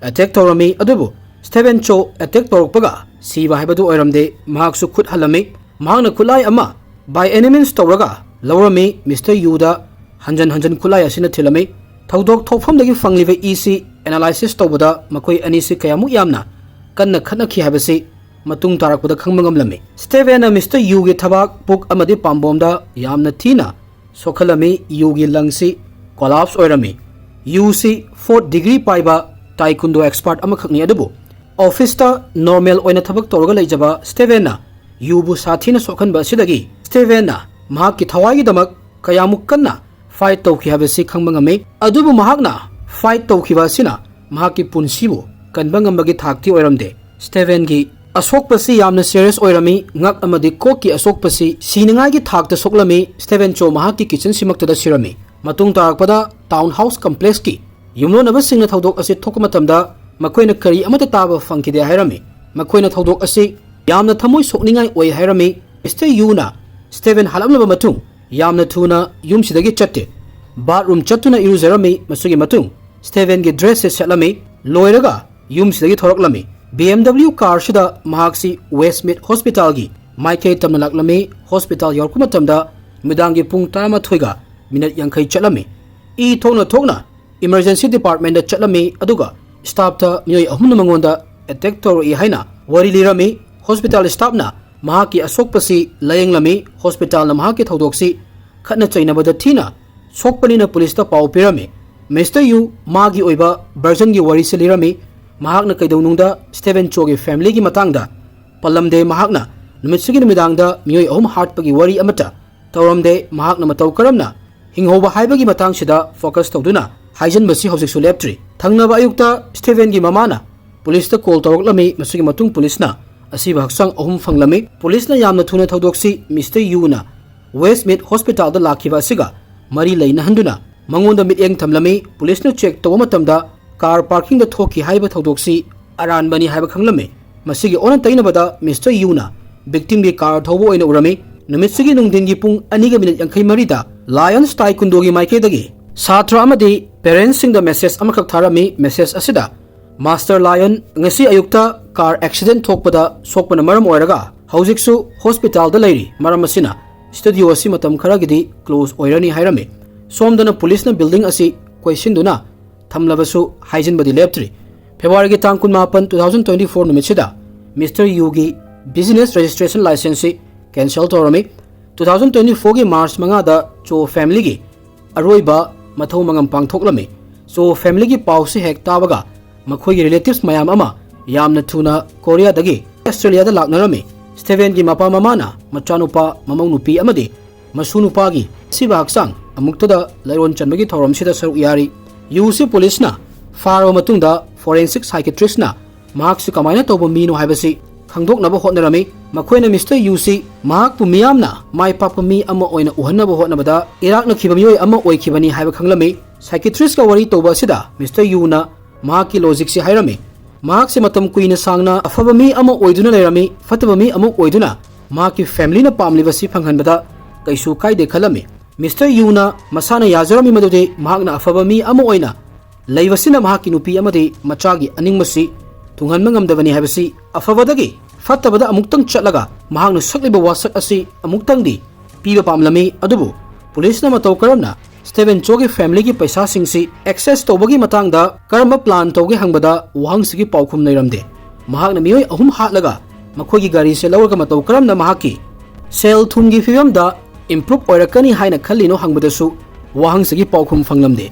ꯑꯦꯇꯦꯛ ꯇꯧꯔꯝꯃꯤ꯫ ꯑꯗꯨꯕꯨ ꯁ꯭ꯇꯦꯚꯦꯟ ꯆꯣ ꯑꯦꯇꯦꯛ ꯇꯧꯔꯛꯄꯒ ꯁꯤꯕ ꯍꯥꯏꯕꯗꯨ ꯑꯣꯏꯔꯝꯗꯦ꯫ ꯃꯍꯥꯛꯁꯨ ꯈꯨꯠ ꯍꯜꯂꯝꯃꯤ꯫ ꯃꯍꯥꯛꯅ ꯈꯨꯠꯂꯥꯏ ꯑꯃ by any means ꯇꯧꯔꯒ ꯂꯧꯔꯝꯃꯤ꯫ ꯃꯤꯁꯇꯔ ꯌꯨꯗ ꯍꯟꯖꯟ ꯍꯟꯖꯟ ꯈꯨꯠꯂꯥꯏ ꯑꯁꯤꯅ ꯊꯤꯜꯂꯝꯃꯤ꯫ ꯊꯧꯗꯣꯛ ꯊꯣꯛꯐꯝꯗꯒꯤ ꯐꯪꯂꯤꯕ ꯏꯁꯤ ꯑꯦꯅꯥꯂꯥꯏꯁꯤꯁ ꯇꯧꯕꯗ ꯃꯈꯣꯏ ꯑꯅꯤꯁꯤ ꯀꯌꯥꯃꯨꯛ ꯌꯥꯝꯅ ꯀꯟꯅ ꯈꯠꯅꯈꯤ ꯍꯥꯏꯕꯁꯤ ꯃꯇꯨꯡ ꯇꯥꯔꯛꯄꯗ ꯈꯪꯕ ꯉꯝꯂꯝꯃꯤ꯫ ꯁ꯭ꯇꯦꯚꯦꯟꯅ ꯃꯤꯁꯇꯔ ꯌꯨꯒꯤ ꯊꯕꯥꯛ, ꯄꯨꯛ ꯑꯃꯗꯤ ꯄꯥꯝꯕꯣꯝꯗ ꯌꯥꯝꯅ ꯊꯤꯅ ꯁꯣꯛꯍꯜꯂꯝꯃꯤ꯫ ꯌꯨꯒꯤ ꯂꯪꯁꯤ ꯀꯣꯂꯥꯞꯁ ꯑꯣꯏꯔꯝꯃꯤ꯫ ꯌꯨꯁꯤ ꯐꯣꯔꯠ ꯗꯤꯒ꯭ꯔꯤ ꯄꯥꯏꯕ ꯇꯥꯏꯀꯨꯟꯗꯣ ꯑꯦꯛꯁꯄꯥꯔꯠ ꯑꯃꯈꯛꯅꯤ꯫ ꯑꯗꯨꯕꯨ ꯑꯣꯐꯤꯁꯇ ꯅꯣꯔꯃꯦꯜ ꯑꯣꯏꯅ ꯊꯕꯛ ꯇꯧꯔꯒ ꯂꯩꯖꯕ ꯁ꯭ꯇꯦꯚꯦꯟꯅ ꯌꯨꯕꯨ ꯁꯥꯊꯤꯅ ꯁꯣꯛꯍꯟꯕ ꯑꯁꯤꯗꯒꯤ ꯁ꯭ꯇꯦꯚꯦꯟꯅ ꯃꯍꯥꯛꯀꯤ ꯊꯋꯥꯏꯒꯤꯗꯃꯛ ꯀꯌꯥꯃꯨꯛ ꯀꯟꯅ ꯐꯥꯏꯠ ꯇꯧꯈꯤ ꯍꯥꯏꯕꯁꯤ ꯈꯪꯕ ꯉꯝꯃꯤ꯫ ꯑꯗꯨꯕꯨ ꯃꯍꯥꯛꯅ ꯐꯥꯏꯠ ꯇꯧꯈꯤꯕ ꯑꯁꯤꯅ ꯃꯍꯥꯛꯀꯤ ꯄꯨꯟꯁꯤꯕꯨ ꯀꯟꯕ ꯉꯝꯕꯒꯤ ꯊꯥꯛꯇꯤ ꯑꯣꯏꯔꯝꯗꯦ꯫ ꯁ꯭ꯇꯦꯚꯦꯟꯒꯤ ꯑꯁꯣꯛꯄꯁꯤ ꯌꯥꯝꯅ ꯁꯤꯔꯤꯌꯁ ꯑꯣꯏꯔꯝꯃꯤ꯫ ꯉꯛ ꯑꯃꯗꯤ ꯀꯣꯛꯀꯤ ꯑꯁꯣꯛꯄꯁꯤ ꯁꯤꯅꯉꯥꯏꯒꯤ ꯊꯥꯛꯇ ꯁꯣꯛꯂꯝꯃꯤ꯫ ꯁ꯭ꯇꯦꯚꯦꯟ ꯆꯣ ꯃꯍꯥꯛꯀꯤ ꯀꯤꯆꯟꯁꯤꯃꯛꯇꯗ ꯁꯤꯔꯝꯃꯤ꯫ ꯃꯇꯨꯡ ꯇꯥꯔꯛꯄꯗ ꯇꯥꯎꯟ ꯍꯥꯎꯁ ꯀꯝꯄ꯭ꯂꯦꯛꯁꯀꯤ ꯌꯨꯝꯂꯣꯟꯅꯕꯁꯤꯡꯅ ꯊꯧꯗꯣꯛ ꯑꯁꯤ ꯊꯣꯛꯄ ꯃꯇꯝꯗ ꯃꯈꯣꯏꯅ ꯀꯔꯤ ꯑꯃꯠꯇ ꯇꯥꯕ ꯐꯪꯈꯤꯗꯦ ꯍꯥꯏꯔꯝꯃꯤ꯫ ꯃꯈꯣꯏꯅ ꯊꯧꯗꯣꯛ ꯑꯁꯤ ꯌꯥꯝꯅ ꯊꯃꯣꯏ ꯁꯣꯛꯅꯤꯡꯉꯥꯏ ꯑꯣꯏ ꯍꯥꯏꯔꯝꯃꯤ꯫ ꯃꯤꯁꯇꯔ ꯌꯨꯅ ꯁ꯭ꯇꯦꯚꯦꯟ ꯍꯜꯂꯛꯂꯕ ꯃꯇꯨꯡ ꯌꯥꯝꯅ ꯊꯨꯅ ꯌꯨꯝꯁꯤꯗꯒꯤ ꯆꯠꯇꯦ꯫ ꯕꯥꯠꯔꯨꯝ ꯆꯠꯇꯨꯅ ꯏꯔꯨꯖꯔꯝꯃꯤ꯫ ꯃꯁꯤꯒꯤ ꯃꯇꯨꯡ ꯁ꯭ꯇꯦꯚꯦꯟꯒꯤ ꯗ꯭ꯔꯦꯁꯁꯦ ꯁꯦꯠꯂꯝꯃꯤ꯫ ꯂꯣꯏꯔꯒ ꯌꯨꯝꯁꯤꯗꯒꯤ ꯊꯣꯔꯛꯂꯝꯃꯤ꯫ ꯕꯤ ꯑꯦꯝ ꯗꯕ꯭ꯂꯤꯎ ꯀꯥꯔꯁꯤꯗ ꯃꯍꯥꯛꯁꯤ ꯋꯦꯁꯃꯤꯠ ꯍꯣꯁꯄꯤꯇꯥꯜꯒꯤ ꯃꯥꯏꯀꯩ ꯇꯝꯅ ꯂꯥꯛꯂꯝꯃꯤ꯫ ꯍꯣꯁꯄꯤꯇꯥꯜ ꯌꯧꯔꯛꯄ ꯃꯇꯝꯗ ꯅꯨꯃꯤꯗꯥꯡꯒꯤ ꯄꯨꯡ ꯇꯔꯥꯃꯥꯊꯣꯏꯒ ꯃꯤꯅꯠ ꯌꯥꯡꯈꯩ ꯆꯠꯂꯝꯃꯤ꯫ ꯏ ꯊꯣꯛꯅ ꯊꯣꯛꯅ ꯏꯃꯔꯖꯦꯟꯁꯤ ꯗꯤꯄꯥꯔꯠꯃꯦꯟꯗ ꯆꯠꯂꯝꯃꯤ꯫ ꯑꯗꯨꯒ ꯁ꯭ꯇꯥꯐꯇ ꯃꯤꯑꯣꯏ ꯑꯍꯨꯝꯅ ꯃꯉꯣꯟꯗ ꯑꯦꯇꯦꯛ ꯇꯧꯔꯛꯏ ꯍꯥꯏꯅ ꯋꯥꯔꯤ ꯂꯤꯔꯝꯃꯤ꯫ ꯍꯣꯁꯄꯤꯇꯥꯜ ꯁ꯭ꯇꯥꯐꯅ ꯃꯍꯥꯛꯀꯤ ꯑꯁꯣꯛꯄꯁꯤ ꯂꯥꯌꯦꯡꯂꯝꯃꯤ꯫ ꯍꯣꯁꯄꯤꯇꯥꯜꯅ ꯃꯍꯥꯛꯀꯤ ꯊꯧꯗꯣꯛꯁꯤ ꯈꯠꯅ ꯆꯩꯅꯕꯗ ꯊꯤꯅ ꯁꯣꯛꯄꯅꯤꯅ ꯄꯨꯂꯤꯁꯇ ꯄꯥꯎ ꯄꯤꯔꯝꯃꯤ꯫ ꯃꯤꯁꯇꯔ ꯌꯨ ꯃꯥꯒꯤ ꯑꯣꯏꯕ version ꯒꯤ ꯋꯥꯔꯤꯁꯤ ꯂꯤꯔꯝꯃꯤ꯫ ꯃꯍꯥꯛꯅ ꯀꯩꯗꯧꯅꯨꯡꯗ ꯁ꯭ꯇꯦꯚꯦꯟ ꯆꯣꯒꯤ family ꯒꯤ ꯃꯇꯥꯡꯗ ꯄꯜꯂꯝꯗꯦ꯫ ꯃꯍꯥꯛꯅ ꯅꯨꯃꯤꯠꯁꯤꯒꯤ ꯅꯨꯃꯤꯗꯥꯡꯗ ꯃꯤꯑꯣꯏ ꯑꯍꯨꯝ ꯍꯥꯠꯄꯒꯤ ꯋꯥꯔꯤ ꯑꯃꯠꯇ ꯇꯧꯔꯝꯗꯦ꯫ ꯃꯍꯥꯛꯅ ꯃꯇꯧ ꯀꯔꯝꯅ ꯍꯤꯡꯍꯧꯕ ꯍꯥꯏꯕꯒꯤ ꯃꯇꯥꯡꯁꯤꯗ focus ꯇꯧꯗꯨꯅ ꯍꯥꯏꯖꯤꯟꯕꯁꯤ ꯍꯧꯖꯤꯛꯁꯨ ꯂꯦꯞꯇ꯭ꯔꯤ꯫ ꯊꯪꯅꯕ ꯑꯌꯨꯛꯇ ꯁ꯭ꯇꯦꯚꯦꯟꯒꯤ ꯃꯃꯥꯅ ꯄꯨꯂꯤꯁꯇ call ꯇꯧꯔꯛꯂꯝꯃꯤ꯫ ꯃꯁꯤꯒꯤ ꯃꯇꯨꯡ ꯄꯨꯂꯤꯁꯅ ꯑꯁꯤꯕ ꯍꯛꯆꯥꯡ ꯑꯍꯨꯝ ꯐꯪꯂꯝꯃꯤ꯫ ꯄꯨꯂꯤꯁꯅ ꯌꯥꯝꯅ ꯊꯨꯅ ꯊꯧꯗꯣꯛꯁꯤ ꯃꯤꯁꯇꯔ ꯌꯨꯅ Westmead Hospital ꯗ ꯂꯥꯛꯈꯤꯕ ꯑꯁꯤꯒ ꯃꯔꯤ ꯂꯩꯅꯍꯟꯗꯨꯅ ꯃꯉꯣꯟꯗ ꯃꯤꯠꯌꯦꯡ ꯊꯝꯂꯝꯃꯤ꯫ ꯄꯨꯂꯤꯁꯅ check ꯇꯧꯕ ꯃꯇꯝꯗ car parking ꯗ ꯊꯣꯛꯈꯤ ꯍꯥꯏꯕ ꯊꯧꯗꯣꯛꯁꯤ ꯑꯔꯥꯟꯕꯅꯤ ꯍꯥꯏꯕ ꯈꯪꯂꯝꯃꯤ꯫ ꯃꯁꯤꯒꯤ ꯑꯣꯟꯅ ꯇꯩꯅꯕꯗ ꯃꯤꯁꯇꯔ ꯌꯨꯅ victim ꯒꯤ car ꯊꯧꯕ ꯑꯣꯏꯅ ꯎꯔꯝꯃꯤ꯫ ꯅꯨꯃꯤꯠꯁꯤꯒꯤ ꯅꯨꯡꯊꯤꯟꯒꯤ ꯄꯨꯡ ꯑꯅꯤꯒ minute ꯌꯥꯡꯈꯩ ꯃꯔꯤꯗ Lions Taekwondo ꯒꯤ ꯃꯥꯏꯀꯩꯗꯒꯤ ꯁꯥꯇ꯭ꯔ ꯑꯃꯗꯤ parents ꯁꯤꯡꯗ message ꯑꯃꯈꯛ ꯊꯥꯔꯝꯃꯤ꯫ Message ꯑꯁꯤꯗ, "Master Lion, ꯉꯁꯤ ꯑꯌꯨꯛꯇ car accident ꯊꯣꯛꯄꯗ ꯁꯣꯛꯄꯅ ꯃꯔꯝ ꯑꯣꯏꯔꯒ ꯍꯧꯖꯤꯛꯁꯨ hospital ꯗ ꯂꯩꯔꯤ꯫ ꯃꯔꯝ ꯑꯁꯤꯅ studio ꯑꯁꯤ ꯃꯇꯝ ꯈꯔꯒꯤꯗꯤ close ꯑꯣꯏꯔꯅꯤ" ꯍꯥꯏꯔꯝꯃꯤ꯫ ꯁꯣꯝꯗꯅ ꯄꯨꯂꯤꯁꯅ building ꯑꯁꯤ ꯀꯣꯏꯁꯤꯟꯗꯨꯅ ꯊꯝꯂꯕꯁꯨ ꯍꯥꯏꯖꯤꯟꯕꯗꯤ ꯂꯦꯞꯇ꯭ꯔꯤ꯫ February ꯒꯤ ꯇꯥꯡ ꯀꯨꯟꯃꯥꯄꯟ, two thousand twenty four ꯅꯨꯃꯤꯠꯁꯤꯗ ꯃꯤꯁꯇꯔ ꯌꯨꯒꯤ business registration licence ꯁꯤ cancel ꯇꯧꯔꯝꯃꯤ꯫ Two thousand twenty four ꯒꯤ March ꯃꯉꯥꯗ ꯆꯣ family ꯒꯤ ꯑꯔꯣꯏꯕ ꯃꯊꯧ ꯃꯉꯝ ꯄꯥꯡꯊꯣꯛꯂꯝꯃꯤ꯫ ꯆꯣ family ꯒꯤ ꯄꯥꯎꯁꯤ ꯍꯦꯛ ꯇꯥꯕꯒ ꯃꯈꯣꯏꯒꯤ relatives ꯃꯌꯥꯝ ꯑꯃ ꯌꯥꯝꯅ ꯊꯨꯅ ꯀꯣꯔꯤꯌꯥꯗꯒꯤ ꯑꯁꯇ꯭ꯔꯦꯂꯤꯌꯥꯗ ꯂꯥꯛꯅꯔꯝꯃꯤ꯫ ꯁ꯭ꯇꯦꯚꯦꯟꯒꯤ ꯃꯄꯥ ꯃꯃꯥꯅ ꯃꯆꯥꯅꯨꯄꯥ, ꯃꯃꯧ ꯅꯨꯄꯤ ꯑꯃꯗꯤ ꯃꯁꯨ ꯅꯨꯄꯥꯒꯤ ꯑꯁꯤꯕ ꯍꯛꯆꯥꯡ ꯑꯃꯨꯛꯇꯗ ꯂꯩꯔꯣꯟ ꯆꯟꯕꯒꯤ ꯊꯧꯔꯝꯁꯤꯗ ꯁꯔꯨꯛ ꯌꯥꯔꯤ꯫ ꯌꯨꯁꯤ ꯄꯨꯂꯤꯁꯅ ꯐꯥꯔꯕ ꯃꯇꯨꯡꯗ forensic psychiatrist ꯅ ꯃꯍꯥꯛꯁꯤ ꯀꯃꯥꯏꯅ ꯇꯧꯕ ꯃꯤꯅꯣ ꯍꯥꯏꯕꯁꯤ ꯈꯪꯗꯣꯛꯅꯕ ꯍꯣꯠꯅꯔꯝꯃꯤ꯫ ꯃꯈꯣꯏꯅ ꯃꯤꯁꯇꯔ ꯌꯨꯁꯤ ꯃꯍꯥꯛꯄꯨ ꯃꯤꯌꯥꯝꯅ ꯃꯥꯏ ꯄꯥꯛꯄ ꯃꯤ ꯑꯃ ꯑꯣꯏꯅ ꯎꯍꯟꯅꯕ ꯍꯣꯠꯅꯕꯗ ꯏꯔꯥꯛꯅꯈꯤꯕ ꯃꯤꯑꯣꯏ ꯑꯃ ꯑꯣꯏꯈꯤꯕꯅꯤ ꯍꯥꯏꯕ ꯈꯪꯂꯝꯃꯤ꯫ Psychiatrist ꯀ ꯋꯥꯔꯤ ꯇꯧꯕ ꯑꯁꯤꯗ ꯃꯤꯁꯇꯔ ꯌꯨꯅ ꯃꯍꯥꯛꯀꯤ logic ꯁꯤ ꯍꯥꯏꯔꯝꯃꯤ꯫ ꯃꯍꯥꯛꯁꯦ ꯃꯇꯝ ꯀꯨꯏꯅ ꯁꯥꯡꯅ ꯑꯐꯕ ꯃꯤ ꯑꯃ ꯑꯣꯏꯗꯨꯅ ꯂꯩꯔꯝꯃꯤ, ꯐꯠꯇꯕ ꯃꯤ ꯑꯃ ꯑꯣꯏꯗꯨꯅ ꯃꯍꯥꯛꯀꯤ family ꯅ ꯄꯥꯝꯂꯤꯕꯁꯤ ꯐꯪꯍꯟꯕꯗ ꯀꯩꯁꯨ ꯀꯥꯏꯗꯦ ꯈꯜꯂꯝꯃꯤ꯫ ꯃꯤꯁꯇꯔ ꯌꯨꯅ ꯃꯁꯥꯅ ꯌꯥꯖꯔꯝꯃꯤ ꯃꯗꯨꯗꯤ ꯃꯍꯥꯛꯅ ꯑꯐꯕ ꯃꯤ ꯑꯃ ꯑꯣꯏꯅ ꯂꯩꯕꯁꯤꯅ ꯃꯍꯥꯛꯀꯤ ꯅꯨꯄꯤ ꯑꯃꯗꯤ ꯃꯆꯥꯒꯤ ꯑꯅꯤꯡꯕꯁꯤ ꯊꯨꯡꯍꯟꯕ ꯉꯝꯗꯕꯅꯤ ꯍꯥꯏꯕꯁꯤ, ꯑꯐꯕꯗꯒꯤ ꯐꯠꯇꯕꯗ ꯑꯃꯨꯛꯇꯪ ꯆꯠꯂꯒ ꯃꯍꯥꯛꯅ ꯁꯛꯂꯤꯕ ꯋꯥꯁꯛ ꯑꯁꯤ ꯑꯃꯨꯛꯇꯪꯗꯤ ꯄꯤꯕ ꯄꯥꯝꯂꯝꯃꯤ꯫ ꯑꯗꯨꯕꯨ ꯄꯨꯂꯤꯁꯅ ꯃꯇꯧ ꯀꯔꯝꯅ ꯁ꯭ꯇꯦꯚꯦꯟ ꯆꯣꯒꯤ family ꯒꯤ ꯄꯩꯁꯥꯁꯤꯡꯁꯤ access ꯇꯧꯕꯒꯤ ꯃꯇꯥꯡꯗ ꯀꯔꯝꯕ plan ꯇꯧꯒꯦ ꯍꯪꯕꯗ ꯋꯥꯍꯪꯁꯤꯒꯤ ꯄꯥꯎꯈꯨꯝ ꯂꯩꯔꯝꯗꯦ꯫ ꯃꯍꯥꯛꯅ ꯃꯤꯑꯣꯏ ꯑꯍꯨꯝ ꯍꯥꯠꯂꯒ ꯃꯈꯣꯏꯒꯤ ꯒꯥꯔꯤꯁꯦ ꯂꯧꯔꯒ ꯃꯇꯧ ꯀꯔꯝꯅ ꯃꯍꯥꯛꯀꯤ ꯁꯦꯜ ꯊꯨꯝꯒꯤ ꯐꯤꯕꯝꯗ ꯏꯝꯄ꯭ꯔꯨꯞ ꯑꯣꯏꯔꯛꯀꯅꯤ ꯍꯥꯏꯅ ꯈꯜꯂꯤꯅꯣ ꯍꯪꯕꯗꯁꯨ ꯋꯥꯍꯪꯁꯤꯒꯤ ꯄꯥꯎꯈꯨꯝ ꯐꯪꯂꯝꯗꯦ꯫